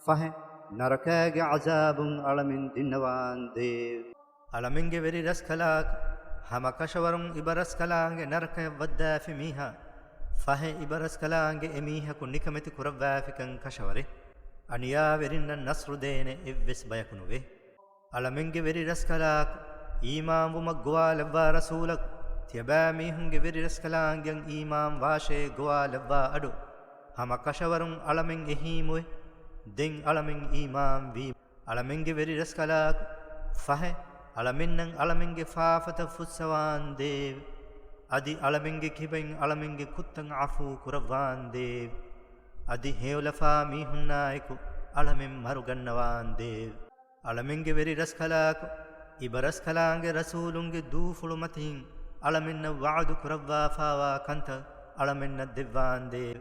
ފަހެ ނަރަކާގެ ޢަޒާބުން އަޅަމެން ދިންނަވާންދޭވެ. އަޅަމެންގެ ވެރި ރަސްކަލާކު، ހަމަކަށަވަރުން އިބަރަސްކަލާނގެ ނަރަކަޔަށް ވައްދާފި މީހާ، ފަހެ އިބަރަސްކަލާނގެ އެމީހަކު ނިކަމެތި ކުރައްވާފިކަން ކަށަވަރެއް. އަނިޔާވެރިންނަށް ނަޞްރު ދޭނެ އެއްވެސް ބަޔަކު ނުވޭ. އަޅަމެންގެ ވެރި ރަސްކަލާކު، އީމާންވުމަށް ގޮވާލައްވާ ރަސޫލަކު، ތިޔަބައިމީހުންގެ ވެރި ރަސްކަލާނގެއަށް އީމާން ވާށޭ ގޮވާލައްވާ އަޑު، ހަމަކަށަވަރުން އަޅަމެން އެހީމުވެ. ދެން އަޅަމެން އީމާން ވީ. އަޅަމެންގެ ވެރި ރަސްކަލާކު، ފަހެ އަޅަމެންނަށް އަޅަމެންގެ ފާފަތައް ފުއްސަވާންދޭވެ. އަދި އަޅަމެންގެ ކިބައިން އަޅަމެންގެ ކުށްތައް ޢަފޫ ކުރައްވާންދޭވެ. އަދި ހެޔޮލަފާ މީހުންނާއެކު އަޅަމެން މަރުގަންނަވާންދޭވެ. އަޅަމެންގެ ވެރި ރަސްކަލާކު، އިބަރަސްކަލާނގެ ރަސޫލުންގެ ދޫފުޅު މަތިން އަޅަމެންނަށް ވަޢުދު ކުރައްވާފާވާ ކަންތައް އަޅަމެންނަށް ދެއްވާންދޭވެ.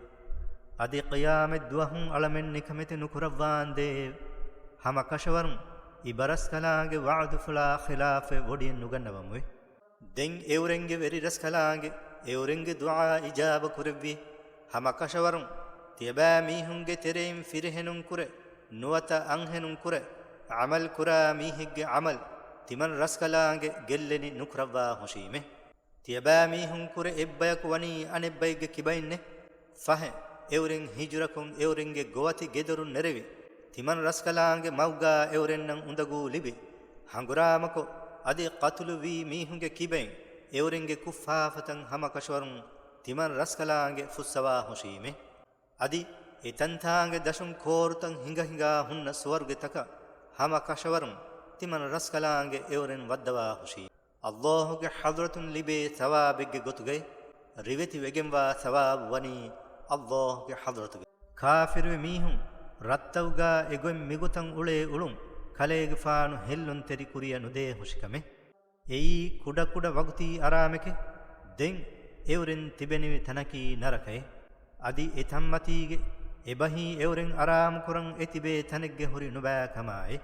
އަދި ޤިޔާމަތް ދުވަހުން އަޅަމެން ނިކަމެތި ނުކުރައްވާންދޭވެ. ހަމަކަށަވަރުން އިބަރަސްކަލާނގެ ވަޢުދުފުޅާ ޚިލާފެއް ވޮޑިއެއް ނުގަންނަވަމުވެ. ދެން އެއުރެންގެ ވެރި ރަސްކަލާނގެ އެއުރެންގެ ދުޢާ އިޖާބަ ކުރެއްވި. ހަމަކަށަވަރުން ތިޔަބައިމީހުންގެ ތެރެއިން ފިރިހެނުން ކުރެ، ނުވަތަ އަންހެނުން ކުރެ، ޢަމަލު ކުރާ މީހެއްގެ ޢަމަލު ތިމަން ރަސްކަލާނގެ ގެއްލެނި ނުކުރައްވާ ހުށީމެ. ތިޔަބައިމީހުން ކުރެ އެއްބަޔަކު ވަނީ އަނެއްބައެއްގެ ކިބައިންނެ. ފަހެ، އެއުރެން ހިޖުރަކޮށް އެއުރެންގެ ގޮވަތި ގެދޮރުން ނެރެވި، ތިމަން ރަސްކަލާނގެ މަގުގާ އެއުރެންނަށް އުނދަގޫ ލިބި، ހަނގުރާމަކޮށް، އަދި ޤަތުލުވީ މީހުންގެ ކިބައިން އެއުރެންގެ ކުށްފާފަތައް ހަމަކަށަވަރުން ތިމަން ރަސްކަލާނގެ ފުއްސަވާ ހުށީމެ. އަދި އެތަންތާނގެ ދަށުން ކޯރުތައް ހިނގަ ހިނގާ ހުންނަ ސުވަރުގެތަކަށް ހަމަކަށަވަރުން ތިމަން ރަސްކަލާނގެ އެއުރެން ވައްދަވާ ހުށީ. އައްލާހުގެ ޙަޟްރަތުން ލިބޭ ޘަވާބެއްގެ ގޮތުގައި، ރިވެތި ވެގެންވާ ޘަވާބު ވަނީ އައްލާހުގެ ޙަޟްރަތުގައި. ކާފިރުވި މީހުން ރަށްތަކުގާ އެގޮތް މިގޮތަށް އުޅޭ އުޅުން، ކަލޭގެފާނު ހެއްލުންތެރި ކުރިޔަށް ނުދޭ ހުށިކަމެއް. އެއީ ކުޑަކުޑަ ވަގުތީ އަރާމެކޭ. ދެން އެއުރެން ތިބެނިވި ތަނަކީ ނަރަކައެއް. އަދި އެ ތަންމަތީގެ އެބަހީ އެއުރެން އަރާމުކުރަން އެ ތިބޭ ތަނެއްގެ ހުރި ނުބައި ކަމާއި.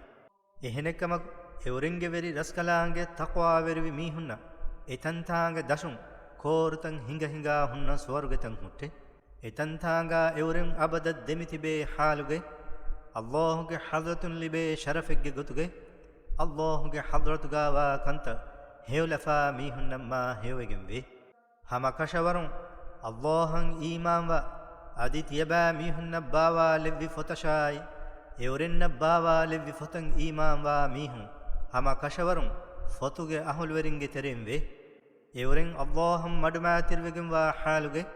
އެހެނެއްކަމަކު، އެއުރެންގެ ވެރި ރަސްކަލާނގެ ތަޤްވާވެރިވި މީހުންނަށް އެތަންތާނގެ ދަށުން ކޯރުތައް ހިނގަ ހިނގާ ހުންނަ ސުވަރުގެތައް ހުއްޓެ. އެތަންތާނގާ އެއުރެން އަބަދަށް ދެމިތިބޭ ޙާލުގައި، އައްލާހުގެ ޙަޟްރަތުން ލިބޭ ޝަރަފެއްގެ ގޮތުގައި، އައްލާހުގެ ޙަޟްރަތުގާވާ ކަންތައް ހެޔޮލަފާ މީހުންނަށް މާ ހެޔޮވެގެންވޭ. ހަމަކަށަވަރުން އައްލާހަށް އީމާންވާ، އަދި ތިޔަބައިމީހުންނަށް ބާވާލެއްވި ފޮތަށާއި، އެއުރެންނަށް ބާވާލެއްވި ފޮތަށް އީމާންވާ މީހުން ހަމަކަށަވަރުން ފޮތުގެ އަހުލުވެރިންގެ ތެރެއިން ވޭ. އެއުރެން އައްލާހަށް މަޑުމައިތިރިވެގެންވާ ޙާލުގައި،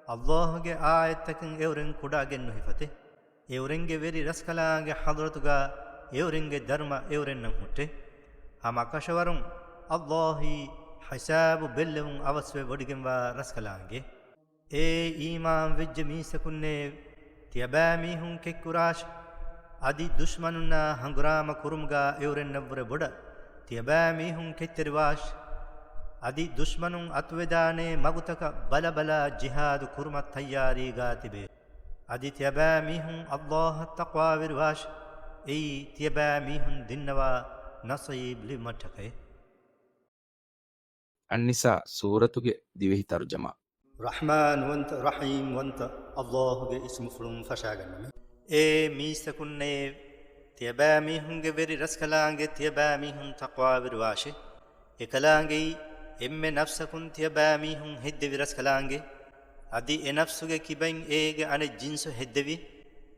އައްލާހުގެ އާޔަތްތަކަށް އެއުރެން ކުޑައަގެއް ނުހިފަތޭ. އެއުރެންގެ ވެރި ރަސްކަލާނގެ ޙަޟްރަތުގާ އެއުރެންގެ ދަރުމަ އެއުރެންނަށް ހުއްޓޭ. ހަމަކަށަވަރުން އައްލާހީ ޙިސާބު ބެއްލެވުން އަވަސްވެ ވޮޑިގެންވާ ރަސްކަލާނގެ. އޭ އީމާން ވެއްޖެ މީސްތަކުންނޭވެ! ތިޔަބައިމީހުން ކެތްކުރާށި! އަދި ދުޝްމަނުންނާ ހަނގުރާމަ ކުރުމުގާ އެއުރެންނަށްވުރެ ބޮޑަށް ތިޔަބައިމީހުން ކެތްތެރިވާށި! އަދި ދުޝްމަނުން އަތުވެދާނޭ މަގުތަކަށް ބަލަބަލާ ޖިހާދު ކުރުމަށް ތައްޔާރީގާ ތިބޭ. އަދި ތިޔަބައިމީހުން އައްލާހަށް ތަޤްވާވެރިވާށި! އެއީ ތިޔަބައިމީހުން ދިންނަވާ ނަޞީބު ލިބުމަށްޓަކައި. އައްނިސާ ސޫރަތުގެ ދިވެހި ތަރުޖަމާ. ރަޙްމާންވަންތަ، ރަޙީމްވަންތަ އައްލާހުގެ އިސްމުފުޅުން ފަށާގަންނަމެ. އޭ މީސްތަކުންނޭވެ! ތިޔަބައިމީހުންގެ ވެރި ރަސްކަލާނގެ ތިޔަބައިމީހުން ތަޤްވާވެރިވާށި! އެކަލާނގެއީ، އެންމެ ނަފްސަކުން ތިޔަބައިމީހުން ހެއްދެވި ރަސްކަލާނގެ، އަދި އެ ނަފްސުގެ ކިބައިން އޭގެ އަނެއް ޖިންސު ހެއްދެވި.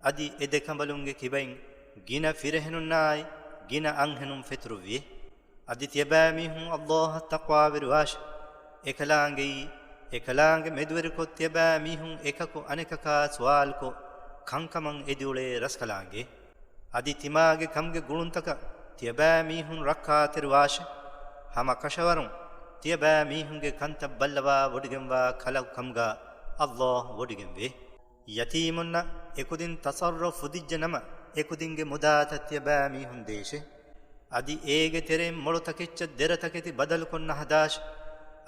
އަދި އެ ދެ ކަނބަލުންގެ ކިބައިން ގިނަ ފިރިހެނުންނާއި ގިނަ އަންހެނުން ފެތުރުއްވި. އަދި ތިޔަބައިމީހުން ﷲ އަށް ތަޤްވާވެރިވާށި. އެކަލާނގެއީ، އެކަލާނގެ މެދުވެރިކޮށް ތިޔަބައިމީހުން އެކަކު އަނެކަކާ ސުވާލުކޮށް، ކަންކަމަށް އެދިއުޅޭ ރަސްކަލާނގެ. އަދި ތިމާގެ ކަމުގެ ގުޅުންތަކަށް ތިޔަބައިމީހުން ރައްކާތެރިވާށި. ހަމަ ކަށަވަރުން ތިޔަބައިމީހުންގެ ކަންތައް ބައްލަވާ ވޮޑިގެންވާ ކަލަކު ކަމުގަ ﷲ ވޮޑިގެންވޭ. ޔަތީމުންނަށް އެކުދިން ތަޞައްރުފު ފުދިއްޖެ ނަމަ، އެކުދިންގެ މުދާތައް ތިޔަބައިމީހުން ދޭށެ. އަދި އޭގެ ތެރެއިން މޮޅުތަކެއްޗަށް ދެރަތަކެތި ބަދަލުކޮށް ނަހަދާށި.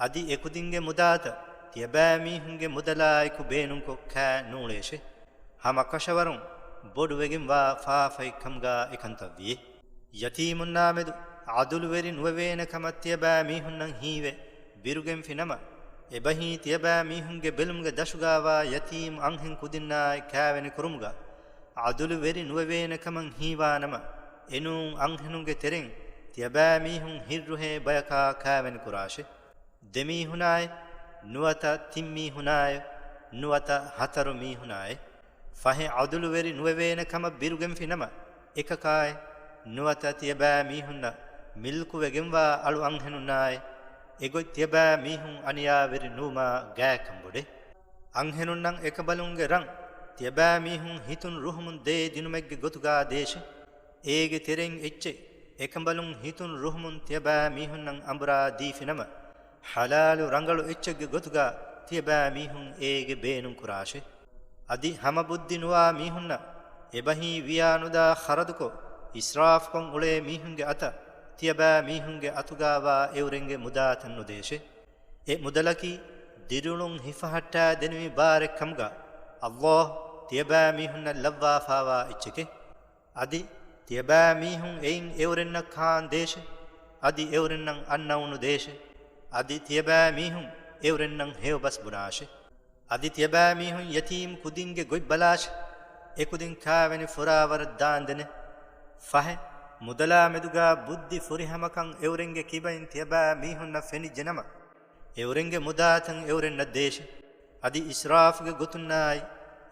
އަދި އެކުދިންގެ މުދާތައް ތިޔަބައިމީހުންގެ މުދަލާއެކު ބޭނުންކޮށް ކާ ނޫޅޭށެ. ހަމަ ކަށަވަރުން ބޮޑުވެގެންވާ ފާފައެއް ކަމުގަ އެކަންތައްވިއެ. ޔަތީމުންނާމެދު ޢަދުލުވެރި ނުވެވޭނެ ކަމަށް ތިޔަބައިމީހުންނަށް ހީވެ، ބިރުގެންފި ނަމަ، އެބަހީ ތިޔަބައިމީހުންގެ ބެލުމުގެ ދަށުގަވާ ޔަތީމް އަންހެން ކުދިންނާއި ކާވެނި ކުރުމުގަ ޢަދުލުވެރި ނުވެވޭނެ ކަމަށް ހީވާ ނަމަ، އެނޫން އަންހެނުންގެ ތެރެއިން ތިޔަބައިމީހުން ހިއްރުހޭ ބަޔަކާ ކާވެނި ކުރާށެ. ދެމީހުނާއި، ނުވަތަ ތިންމީހުނާއި، ނުވަތަ ހަތަރު މީހުނާއި، ފަހެ ޢަދުލުވެރި ނުވެވޭނެ ކަމަށް ބިރުގެންފި ނަމަ، އެކަކާއި، ނުވަތަ ތިޔަބައިމީހުންނަށް މިލްކުވެގެންވާ އަޅު އަންހެނުންނާއި، އެގޮތް ތިޔަބައިމީހުން އަނިޔާވެރި ނުވުމާ ގާތްކަން ބޮޑޭ. އަންހެނުންނަށް އެކަނބަލުންގެ ރަން ތިޔަބައިމީހުން ހިތުން ރުހުމުން ދޭ ދިނުމެއްގެ ގޮތުގަ ދޭށެ. އޭގެ ތެރެއިން އެއްޗެއް އެކަނބަލުން ހިތުން ރުހުމުން ތިޔަބައިމީހުންނަށް އަނބުރާ ދީފި ނަމަ، ޙަލާލު ރަނގަޅު އެއްޗެއްގެ ގޮތުގަ ތިޔަބައިމީހުން އޭގެ ބޭނުން ކުރާށެ. އަދި ހަމަ ބުއްދި ނުވާ މީހުންނަށް އެބަހީ ވިޔާނުދާ ޚަރަދުކޮށް، އިސްރާފުކޮށް އުޅޭ މީހުންގެ އަތަށް ތިޔަބައިމީހުންގެ އަތުގަވާ އެއުރެންގެ މުދާތައް ނުދޭށެ. އެ މުދަލަކީ ދިރިއުޅުން ހިފަހައްޓާ ދެނިވި ބާރެއް ކަމުގަ، ﷲ ތިޔަބައިމީހުންނަށް ލައްވާފާވާ އެއްޗެކެ. އަދި ތިޔަބައިމީހުން އެއިން އެއުރެންނަށް ކާން ދޭށެ. އަދި އެއުރެންނަށް އަންނައުނު ދޭށެ. އަދި ތިޔަބައިމީހުން އެއުރެންނަށް ހެޔޮބަސް ބުނާށެ. އަދި ތިޔަބައިމީހުން ޔަތީމް ކުދިންގެ ގޮތް ބަލާށެ. އެކުދިން ކާވެނި ފުރާވަރަށް ދާންދެނެ. ފަހެ، މުދަލާ މެދުގަ ބުއްދި ފުރިހަމަކަން އެއުރެންގެ ކިބައިން ތިޔަބައިމީހުންނަށް ފެނިއްޖެ ނަމަ، އެއުރެންގެ މުދާތައް އެއުރެންނަށް ދޭށެ. އަދި އިސްރާފުގެ ގޮތުންނާއި،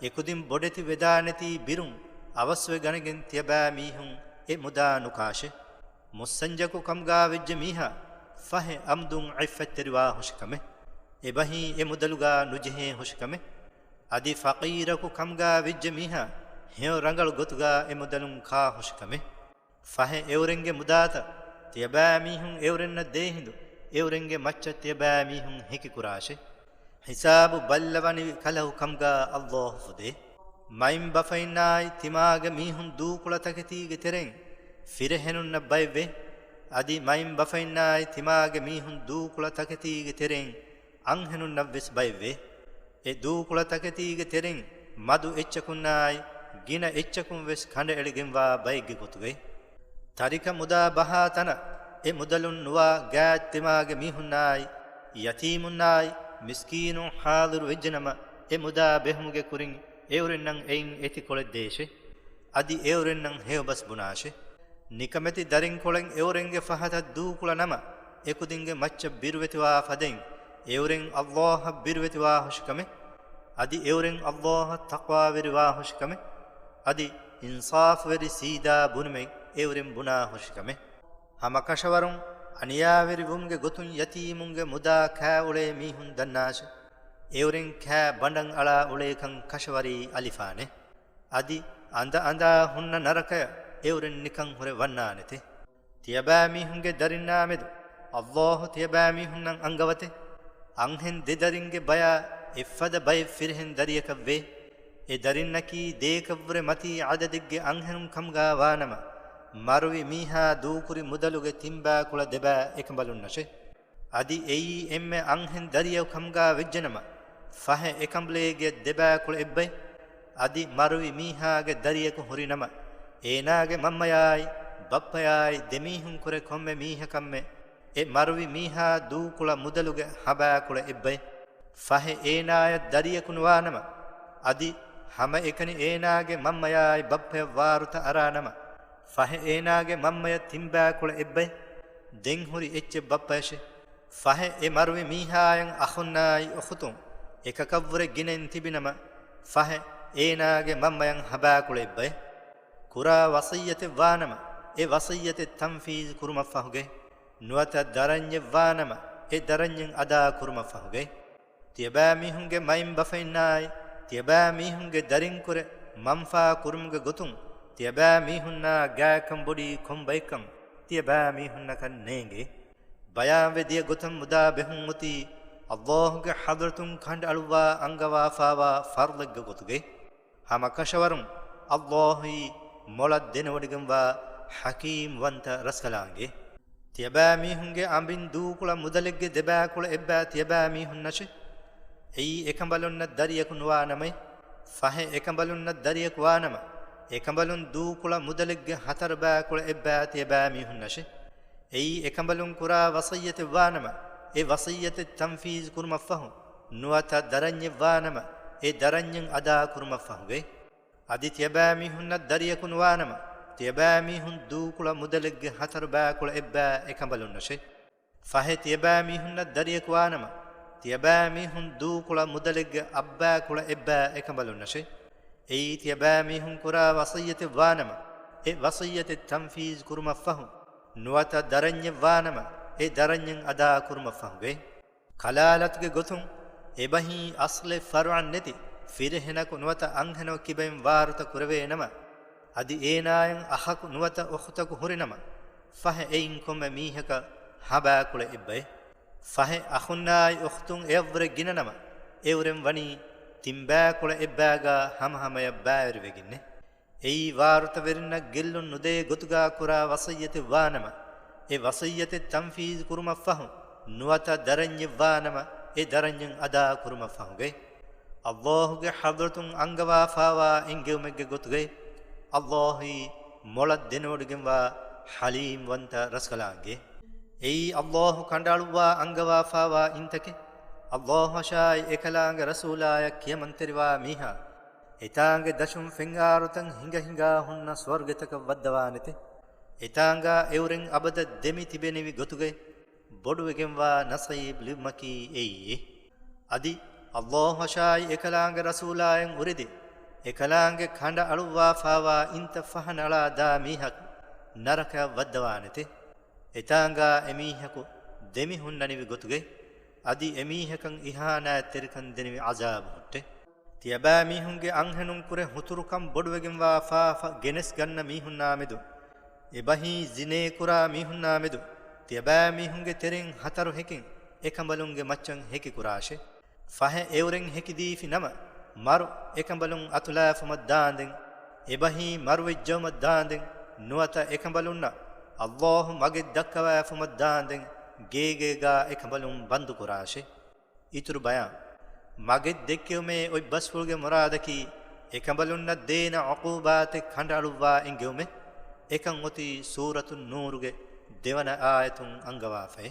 އެކުދިން ބޮޑެތި ވެދާނެތީ ބިރުން އަވަސްވެ ގަނެގެން ތިޔަބައިމީހުން އެ މުދާ ނުކާށެ. މުއްސަންޖަކު ކަމުގަ ވެއްޖެ މީހާ ފަހެ އަމްދުން ޢިއްފަތްތެރިވާ ހުށިކަމެއް. އެބަހީ އެ މުދަލުގަ ނުޖެހޭ ހުށިކަމެއް. އަދި ފަޤީރަކު ކަމުގަ ވެއްޖެ މީހާ ހެޔޮ ރަނގަޅު ގޮތުގަ އެ މުދަލުން ކާ ހުށިކަމެއް. ފަހެ އެއުރެންގެ މުދާތައް ތިޔަބައިމީހުން އެއުރެންނަށް ދޭހިނދު، އެއުރެންގެ މައްޗަށް ތިޔަބައިމީހުން ހެކިކުރާށެ. ހިސާބު ބައްލަވަނިވި ކަލަކު ކަމުގަ ﷲ ފުދޭ. މައިންބަފައިންނާއި ތިމާގެ މީހުން ދޫކުޅަ ތަކެތީގެ ތެރެއިން ފިރިހެނުންނަށް ބައެއްވޭ. އަދި މައިންބަފައިންނާއި ތިމާގެ މީހުން ދޫކުޅަ ތަކެތީގެ ތެރެއިން އަންހެނުންނަށްވެސް ބައެއްވޭ. އެ ދޫކުޅަ ތަކެތީގެ ތެރެއިން މަދު އެއްޗަކުންނާއި ގިނަ އެއްޗަކުން ވެސް ކަނޑައެޅިގެންވާ ބައެއްގެ ގޮތުގައި. ތަރިކަ މުދާ ބަހާ ތަނަށް އެ މުދަލުން ނުވާ ގާތް ތިމާގެ މީހުންނާއި ޔަތީމުންނާއި މިސްކީނުން ޙާޟިރު ވެއްޖެނަމަ، އެ މުދާ ބެހުމުގެ ކުރިން އެއުރެންނަށް އެއިން އެތިކޮޅެއް ދޭށެ. އަދި އެއުރެންނަށް ހެޔޮބަސް ބުނާށެ. ނިކަމެތި ދަރިންކޮޅެއް އެއުރެންގެ ފަހަތަށް ދޫކުޅަ ނަމަ، އެކުދިންގެ މައްޗަށް ބިރުވެތިވާ ފަދައިން، އެއުރެން ﷲ އަށް ބިރުވެތިވާ ހުށިކަމެއް، އަދި އެއުރެން ﷲ އަށް ތަޤްވާވެރިވާ ހުށިކަމެއް، އަދި އިންޞާފުވެރި ސީދާ ބުނުމެއް އެއުރެން ބުނާ ހުށިކަމެއް. ހަމަ ކަށަވަރުން އަނިޔާވެރިވުމުގެ ގޮތުން ޔަތީމުންގެ މުދާ ކާ އުޅޭ މީހުން ދަންނާށެ. އެއުރެން ކާ ބަނޑަށް އަޅާ އުޅޭކަން ކަށަވަރީ އަލިފާނެ. އަދި އަނދަ އަނދާ ހުންނަ ނަރަކަޔަށް އެއުރެން ނިކަން ހުރެ ވަންނާނެތެ. ތިޔަބައިމީހުންގެ ދަރިންނާމެދު ﷲ ތިޔަބައިމީހުންނަށް އަންގަވަތެ. އަންހެން ދެ ދަރިންގެ ބަޔާ އެއްފަދަ ބައެއް ފިރިހެން ދަރިޔަކަށްވޭ. އެ ދަރިންނަކީ ދޭކަށްވުރެ މަތީ ޢަދަދެއްގެ އަންހެނުން ކަމުގަ ވާނަމަ، މަރުވި މީހާ ދޫކުރި މުދަލުގެ ތިންބައިކުޅަ ދެބައި އެކަނބަލުންނަށެ. އަދި އެއީ އެންމެ އަންހެން ދަރިޔަކު ކަމުގަ ވެއްޖެނަމަ، ފަހެ އެކަނބުލޭގެ ދެބައިކުޅަ އެއްބައި. އަދި މަރުވި މީހާގެ ދަރިޔަކު ހުރިނަމަ، އޭނާގެ މަންމަޔާއި ބައްޕަޔާއި ދެމީހުންކުރެ ކޮންމެ މީހަކަށްމެ އެ މަރުވި މީހާ ދޫކުޅަ މުދަލުގެ ހަބައިކުޅަ އެއްބައި. ފަހެ އޭނާޔަށް ދަރިޔަކު ނުވާނަމަ، އަދި ހަމައެކަނި އޭނާގެ މަންމަޔާއި ބައްޕަޔަށް ވާރުތައް އަރާނަމަ، ފަހެ އޭނާގެ މަންމަޔަށް ތިންބައިކުޅަ އެއްބައި. ދެން ހުރި އެއްޗެއް ބައްޕަޔަށެ. ފަހެ އެ މަރުވި މީހާޔަށް އަޚުންނާއި އުޚުތުން، އެކަކަށްވުރެ ގިނައިން ތިބިނަމަ، ފަހެ އޭނާގެ މަންމަޔަށް ހަބާކުޅައެއްބައެ. ކުރާ ވަޞިއްޔަތެއްވާނަމަ، އެ ވަޞިއްޔަތެއް ތަންފީޒު ކުރުމަށްފަހުގައި، ނުވަތަ ދަރަންޏެއްވާނަމަ، އެ ދަރަންޏެއް އަދާ ކުރުމަށްފަހުގައި، ތިޔަބައިމީހުންގެ މައިންބަފައިންނާއި، ތިޔަބައިމީހުންގެ ދަރިންކުރެ މަންފާ ކުރުމުގެ ގޮތުން، ތިޔަބައިމީހުންނާ ގާތްކަން ބޮޑީ ކޮން ބައެއްކަން ތިޔަބައިމީހުންނަކަށް ނޭނގޭ. ބަޔާންވެ ދިޔަ ގޮތަށް މުދާ ބެހުން އޮތީ، ﷲ ގެ ޙަޟްރަތުން ކަނޑައަޅުއްވާ އަންގަވާފާވާ ފަރުޟެއްގެ ގޮތުގައި. ހަމަ ކަށަވަރުން ﷲ އީ މޮޅަށް ދެނެވޮޑިގެންވާ ޙަކީމް ވަންތަ ރަސްކަލާނގެ. ތިޔަބައިމީހުންގެ އަނބިން ދޫކުޅަ މުދަލެއްގެ ދެބައިކުޅަ އެއްބައި ތިޔަބައިމީހުންނަށެ. އެއީ އެކަނބަލުންނަށް ދަރިޔަކު ނުވާނަމައެ. ފަހެ އެކަނބަލުންނަށް ދަރިޔަކު ވާނަމަ، އެކަނބަލުން ދޫކުޅަ މުދަލެއްގެ ހަތަރު ބައިކުޅަ އެއްބައި ތިޔަބައިމީހުންނަށެ. އެއީ އެކަނބަލުން ކުރާ ވަޞިއްޔަތެއް ވާނަމަ، އެ ވަޞިއްޔަތެއް ތަންފީޒު ކުރުމަށްފަހު، ނުވަތަ ދަރަންޏެއް ވާނަމަ، އެ ދަރަންޏެއް އަދާ ކުރުމަށްފަހުގައި. އަދި ތިޔަބައިމީހުންނަށް ދަރިޔަކު ނުވާނަމަ، ތިޔަބައިމީހުން ދޫކުޅަ މުދަލެއްގެ ހަތަރު ބައިކުޅަ އެއްބައި އެކަނބަލުންނަށެ. ފަހެ ތިޔަބައިމީހުންނަށް ދަރިޔަކު ވާނަމަ، ތިޔަބައިމީހުން ދޫކުޅަ މުދަލެއްގެ އަށްބައިކުޅަ އެއްބައި އެކަނބަލުންނަށެ. އެއީ ތިޔަބައިމީހުން ކުރާ ވަޞިއްޔަތެއް ވާނަމަ، އެ ވަޞިއްޔަތެއް ތަންފީޒު ކުރުމަށްފަހު، ނުވަތަ ދަރަންޏެއް ވާނަމަ، އެ ދަރަންޏެއް އަދާ ކުރުމަށްފަހުގައި. ކަލާލަތުގެ ގޮތުން އެބަހީ އަޞްލެއް ފަރުޢަށް ނެތި ފިރިހެނަކު ނުވަތަ އަންހެނަކު ކިބައިން ވާރުތަ ކުރެވޭނަމަ، އަދި އޭނާއަށް އަޚަކު ނުވަތަ އުޚްތަކު ހުރިނަމަ، ފަހެ އެއިން ކޮންމެ މީހަކަށް ހަ ބައިކުޅަ އެއްބައެ. ފަހެ އަޚުންނާއި އުޚްތުން އެއަށްވުރެ ގިނަނަމަ، އެއުރެން ވަނީ ތިން ބައިކުޅަ އެއްބައިގާ ހަމަހަމަޔަށް ބައިވެރިވެގެންނެ. އެއީ ވާރުތަވެރިންނަށް ގެއްލުން ނުދޭ ގޮތުގާ ކުރާ ވަޞިއްޔަތެއް ވާނަމަ، އެ ވަޞިއްޔަތެއް ތަންފީޒު ކުރުމަށްފަހު، ނުވަތަ ދަރަންޏެއް ވާނަމަ، އެ ދަރަންޏެއް އަދާ ކުރުމަށްފަހުގައި. ﷲ ގެ ޙަޟްރަތުން އަންގަވާފާވާ އެންގެވުމެއްގެ ގޮތުގައި، ﷲ އީ މޮޅަށް ދެނެވޮޑިގެންވާ ޙަލީމް ވަންތަ ރަސްކަލާނގެ. އެއީ ﷲ ކަނޑައަޅުއްވާ އަންގަވާފާވާ އިންތަކެއް. ﷲ އަށާއި އެކަލާނގެ ރަސޫލާޔަށް ކިޔަމަންތެރިވާ މީހާ، އެތާނގެ ދަށުން ފެންއާރުތައް ހިނގަ ހިނގާ ހުންނަ ސުވަރުގެތަކަށް ވައްދަވާނެތެ. އެތާނގާ އެއުރެން އަބަދަށް ދެމި ތިބެނިވި ގޮތުގައި ބޮޑުވެގެންވާ ނަސީބު ލިބުމަކީ އެއީ. އަދި ﷲ އަށާއި އެކަލާނގެ ރަސޫލާއަށް އުރެދި، އެކަލާނގެ ކަނޑައަޅުއްވާފާވާ އިންތައް ފަހަނައަޅާ ދާ މީހަކު ނަރަކަޔަށް ވައްދަވާނެތެ. އެތާނގާ އެމީހަކު ދެމި ހުންނަނިވި ގޮތުގައި، އަދި އެމީހަކަށް އިހާނާތްތެރިކަން ދެނިވި ޢަޒާބު ހުއްޓެ. ތިޔަބައިމީހުންގެ އަންހެނުން ކުރެ ހުތުރުކަން ބޮޑުވެގެންވާ ފާފަ ގެނެސްގަންނަ މީހުންނާމެދު، އެބަހީ ޒިނޭކުރާ މީހުންނާމެދު، ތިޔަބައިމީހުންގެ ތެރެއިން ހަތަރު ހެކިން އެކަނބަލުންގެ މައްޗަށް ހެކިކުރާށެ. ފަހެ އެއުރެން ހެކިދީފި ނަމަ، މަރު އެކަނބަލުން އަތުލާފުމަށް ދާނދެން، އެބަހީ މަރުވެއްޖައުމަށް ދާނދެން، ނުވަތަ އެކަނބަލުންނަށް ﷲ މަގެއް ދައްކަވާފުމަށް ދާނދެން، ގޭގޭގާ އެކަނބަލުން ބަންދުކުރާށެ. އިތުރު ބަޔާން. މަގެއް ދެއްކެވުމޭ އޮތް ބަސްފުޅުގެ މުރާދަކީ، އެކަނބަލުންނަށް ދޭނަ ޢުޤޫބާތެއް ކަނޑައަޅުއްވާ އެންގެވުމެއް. އެކަން އޮތީ ސޫރަތުއް ނޫރުގެ ދެވަނަ އާޔަތުން އަންގަވާފައި.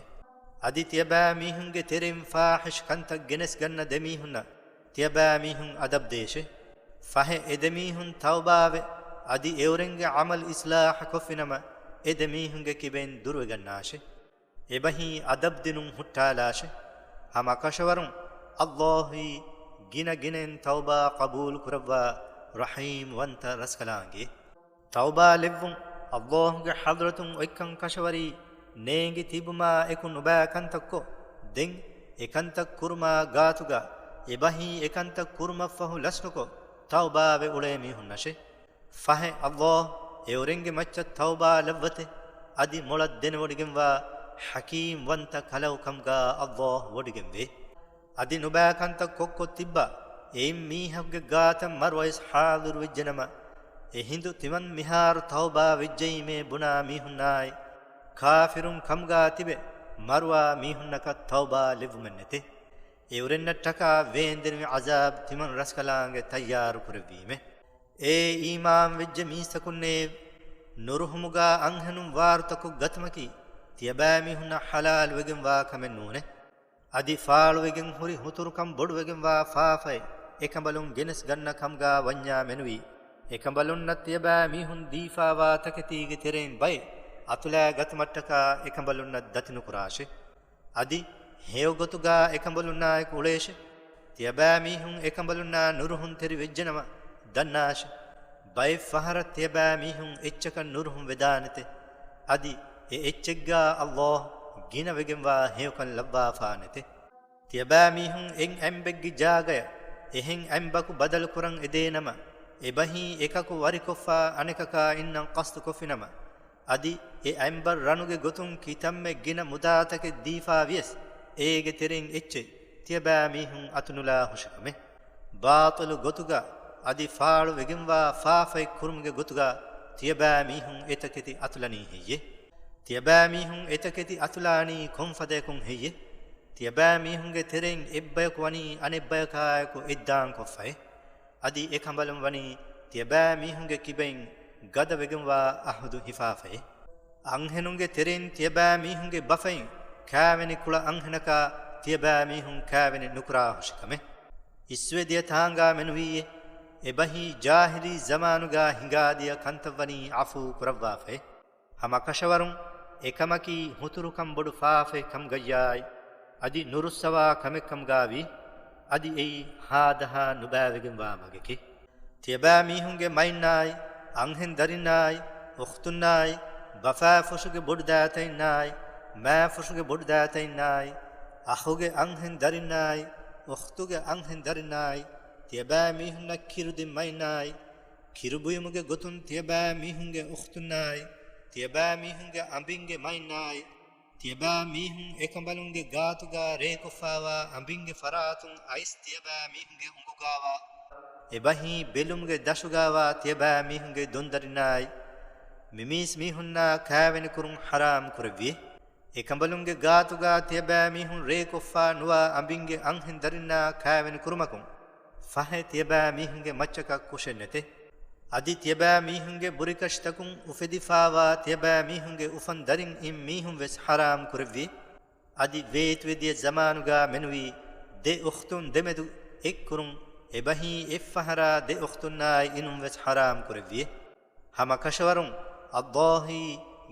އަދި ތިޔަބައިމީހުންގެ ތެރެއިން ފާޙިޝް ކަންތައް ގެނެސްގަންނަ ދެމީހުންނަށް ތިޔަބައިމީހުން އަދަބްދޭށެ. ފަހެ އެދެމީހުން ތައުބާވެ، އަދި އެއުރެންގެ ޢަމަލު އިޞްލާޙަކޮށްފިނަމަ، އެދެމީހުންގެ ކިބައިން ދުރުވެގަންނާށެ. އެބަހީ އަދަބްދިނުން ހުއްޓާލާށެ. ހަމަ ކަށަވަރުން ﷲ އީ ގިނަ ގިނައިން ތައުބާ ޤަބޫލު ކުރައްވާ ރަޙީމް ވަންތަ ރަސްކަލާނގެ. ތައުބާ ލެއްވުން ﷲ ގެ ޙަޟްރަތުން އޮތްކަން ކަށަވަރީ ނޭނގި ތިބުމާ އެކު ނުބައި ކަންތައްކޮށް، ދެން އެކަންތައް ކުރުމާ ގާތުގަ އެބަހީ އެކަންތައް ކުރުމަށްފަހު ލަސްނުކޮށް ތައުބާވެ އުޅޭ މީހުންނަށެ. ފަހެ ﷲ އެއުރެންގެ މައްޗަށް ތައުބާ ލައްވަތެ، އަދި މޮޅަށް ދެނެވޮޑިގެންވާ ޙަކީމް ވަންތަ ކަލަކު ކަމުގާ ﷲ ވޮޑިގެންވޭ. އަދި ނުބައި ކަންތައް ކޮށްކޮށް ތިއްބާ އެއިން މީހަކުގެ ގާތަށް މަރު އައިސް ޙާޟިރު ވެއްޖެނަމަ، އެ ހިނދު ތިމަން މިހާރު ތައުބާ ވެއްޖައީމޭ ބުނާ މީހުންނާއި، ކާފިރުން ކަމުގާ ތިބެ މަރުވާ މީހުންނަކަށް ތައުބާ ލެއްވުމެއް ނެތޭ. އެއުރެންނަށްޓަކާ ވޭންދެނިވި ޢަޒާބު ތިމަން ރަސްކަލާނގެ ތައްޔާރު ކުރެއްވީމޭ. އޭ އީމާން ވެއްޖެ މީސްތަކުންނޭ! ނުރުހުމުގާ އަންހެނުން ވާރުތަކޮށް ގަތުމަކީ، ތިޔަބައިމީހުންނަށް ޙަލާލު ވެގެންވާ ކަމެއް ނޫނޭ. އަދި ފާޅުވެގެން ހުރި ހުތުރުކަން ބޮޑުވެގެންވާ ފާފައެއް އެކަނބަލުން ގެނެސް ގަންނަ ކަމުގާ ވަންޏާ މެނުވީ، އެކަނބަލުންނަށް ތިޔަބައިމީހުން ދީފާވާ ތަކެތީގެ ތެރެއިން ބައެއް އަތުލާ ގަތުމަށްޓަކާ އެކަނބަލުންނަށް ދަތިނުކުރާށޭ. އަދި ހެޔޮގޮތުގާ އެކަނބަލުންނާއެކު އުޅޭށެ. ތިޔަބައިމީހުން އެކަނބަލުންނާ ނުރުހުންތެރި ވެއްޖެނަމަ، ދަންނާށި! ބައެއް ފަހަރަށް ތިޔަބައިމީހުން އެއްޗަކަށް ނުރުހުން ވެދާނެތެ. އަދި އެ އެއްޗެއްގާ އައްލާހު ގިނަވެގެންވާ ހެޔޮކަން ލައްވާފާނެތެ. ތިޔަބައިމީހުން އެއް އަތްބައްގެ ޖާގަޔަށް އެހެން އަތްބަކު ބަދަލުކުރަން އެދޭނަމަ، އެބަހީ އެކަކު ވަރިކޮށްފާ އަނެކަކާ އިންނަން ޤަޞްދުކޮށްފިނަމަ، އަދި އެ އަތްބަށް ރަނުގެ ގޮތުން ކިތަންމެ ގިނަ މުދާތަކެއް ދީފާ ވިޔަސް، އޭގެ ތެރެއިން އެއްޗެއް ތިޔަބައިމީހުން އަތުނުލާ ހުށިކަމެއް. ބާޠިލު ގޮތުގަ އަދި ފާޅުވެގެންވާ ފާފައެއް ކުރުމުގެ ގޮތުގަ ތިޔަބައިމީހުން އެތަކެތި އަތުލަނީ ހެއްޔެ؟ ތިޔަބައިމީހުން އެތަކެތި އަތުލާނީ ކޮންފަދަޔަކުން ހެއްޔެ؟ ތިޔަބައިމީހުންގެ ތެރެއިން އެއްބަޔަކު ވަނީ އަނެއްބަޔަކާއެކު އެއްދާން ކޮށްފައެ. އަދި އެކަނބަލުން ވަނީ ތިޔަބައިމީހުންގެ ކިބައިން ގަދަވެގެންވާ އަހުދު ހިފާފައެ. އަންހެނުންގެ ތެރެއިން ތިޔަބައިމީހުންގެ ބަފައިން ކާވެނި ކުޅަ އަންހެނަކާ ތިޔަބައިމީހުން ކާވެނި ނުކުރާ ހުށިކަމެއް. އިސްވެދިޔަ ތާނގާ މެނުވީއޭ. އެބަހީ ޖާހިލީ ޒަމާނުގާ ހިނގާދިޔަ ކަންތައްވަނީ އަފޫ ކުރައްވާފައެ. ހަމަ ކަށަވަރުން އެކަމަކީ ހުތުރުކަން ބޮޑު ފާފައެއް ކަމުގައްޔާއި، އަދި ނުރުއްސަވާ ކަމެއް ކަމުގާވީ، އަދި އެއީ ހާދަހާ ނުބައިވެގެންވާ މަގެކޭ. ތިޔަބައިމީހުންގެ މައިންނާއި، އަންހެން ދަރިންނާއި، އުޚްތުންނާއި، ބަފާފުށުގެ ބޮޑުދައިތައިންނާއި، މާފުށުގެ ބޮޑުދައިތައިންނާއި، އަޚުގެ އަންހެން ދަރިންނާއި، އުޚްތުގެ އަންހެން ދަރިންނާއި، ތިޔަބައިމީހުންނަށް ކިރުދިން މައިންނާއި، ކިރުބުއިމުގެ ގޮތުން ތިޔަބައިމީހުންގެ އުޚްތުންނާއި، ތިޔަބައިމީހުންގެ އަނބިންގެ މައިންނާއި، ތިޔަބައިމީހުން އެކަނބަލުންގެ ގާތުގާ ރޭކޮށްފާވާ އަނބިންގެ ފަރާތުން އައިސް ތިޔަބައިމީހުންގެ އުނގުގާވާ، އެބަހީ ބެލުމުގެ ދަށުގާވާ ތިޔަބައިމީހުންގެ ދޮންދަރިންނާއި، މިމީސްމީހުންނާ ކާވެނިކުރުން ޙަރާމް ކުރެއްވިއޭ. އެކަނބަލުންގެ ގާތުގާ ތިޔަބައިމީހުން ރޭކޮށްފާ ނުވާ އަނބިންގެ އަންހެން ދަރިންނާ ކާވެނި ކުރުމަކުން، ފަހެ ތިޔަބައިމީހުންގެ މައްޗަކަށް ކުށެއް ނެތޭ. އަދި ތިޔަބައިމީހުންގެ ބުރިކަށިތަކުން އުފެދިފާވާ ތިޔަބައިމީހުންގެ އުފަން ދަރިން އިން މީހުން ވެސް ޙަރާމް ކުރެއްވި. އަދި ވޭތުވެދިޔަ ޒަމާނުގާ މެނުވީ ދެ އުޚްތުން ދެމެދު އެއްކުރުން، އެބަހީ އެއްފަހަރާ ދެ އުޚްތުންނާއި އިނުން ވެސް ޙަރާމް ކުރެއްވި. ހަމަ ކަށަވަރުން އައްލާހީ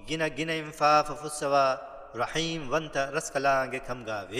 ގިނަ ގިނައިން ފާފަ ފުއްސަވާ ރަޙީމް ވަންތަ ރަސްކަލާނގެ ކަމުގާވޭ.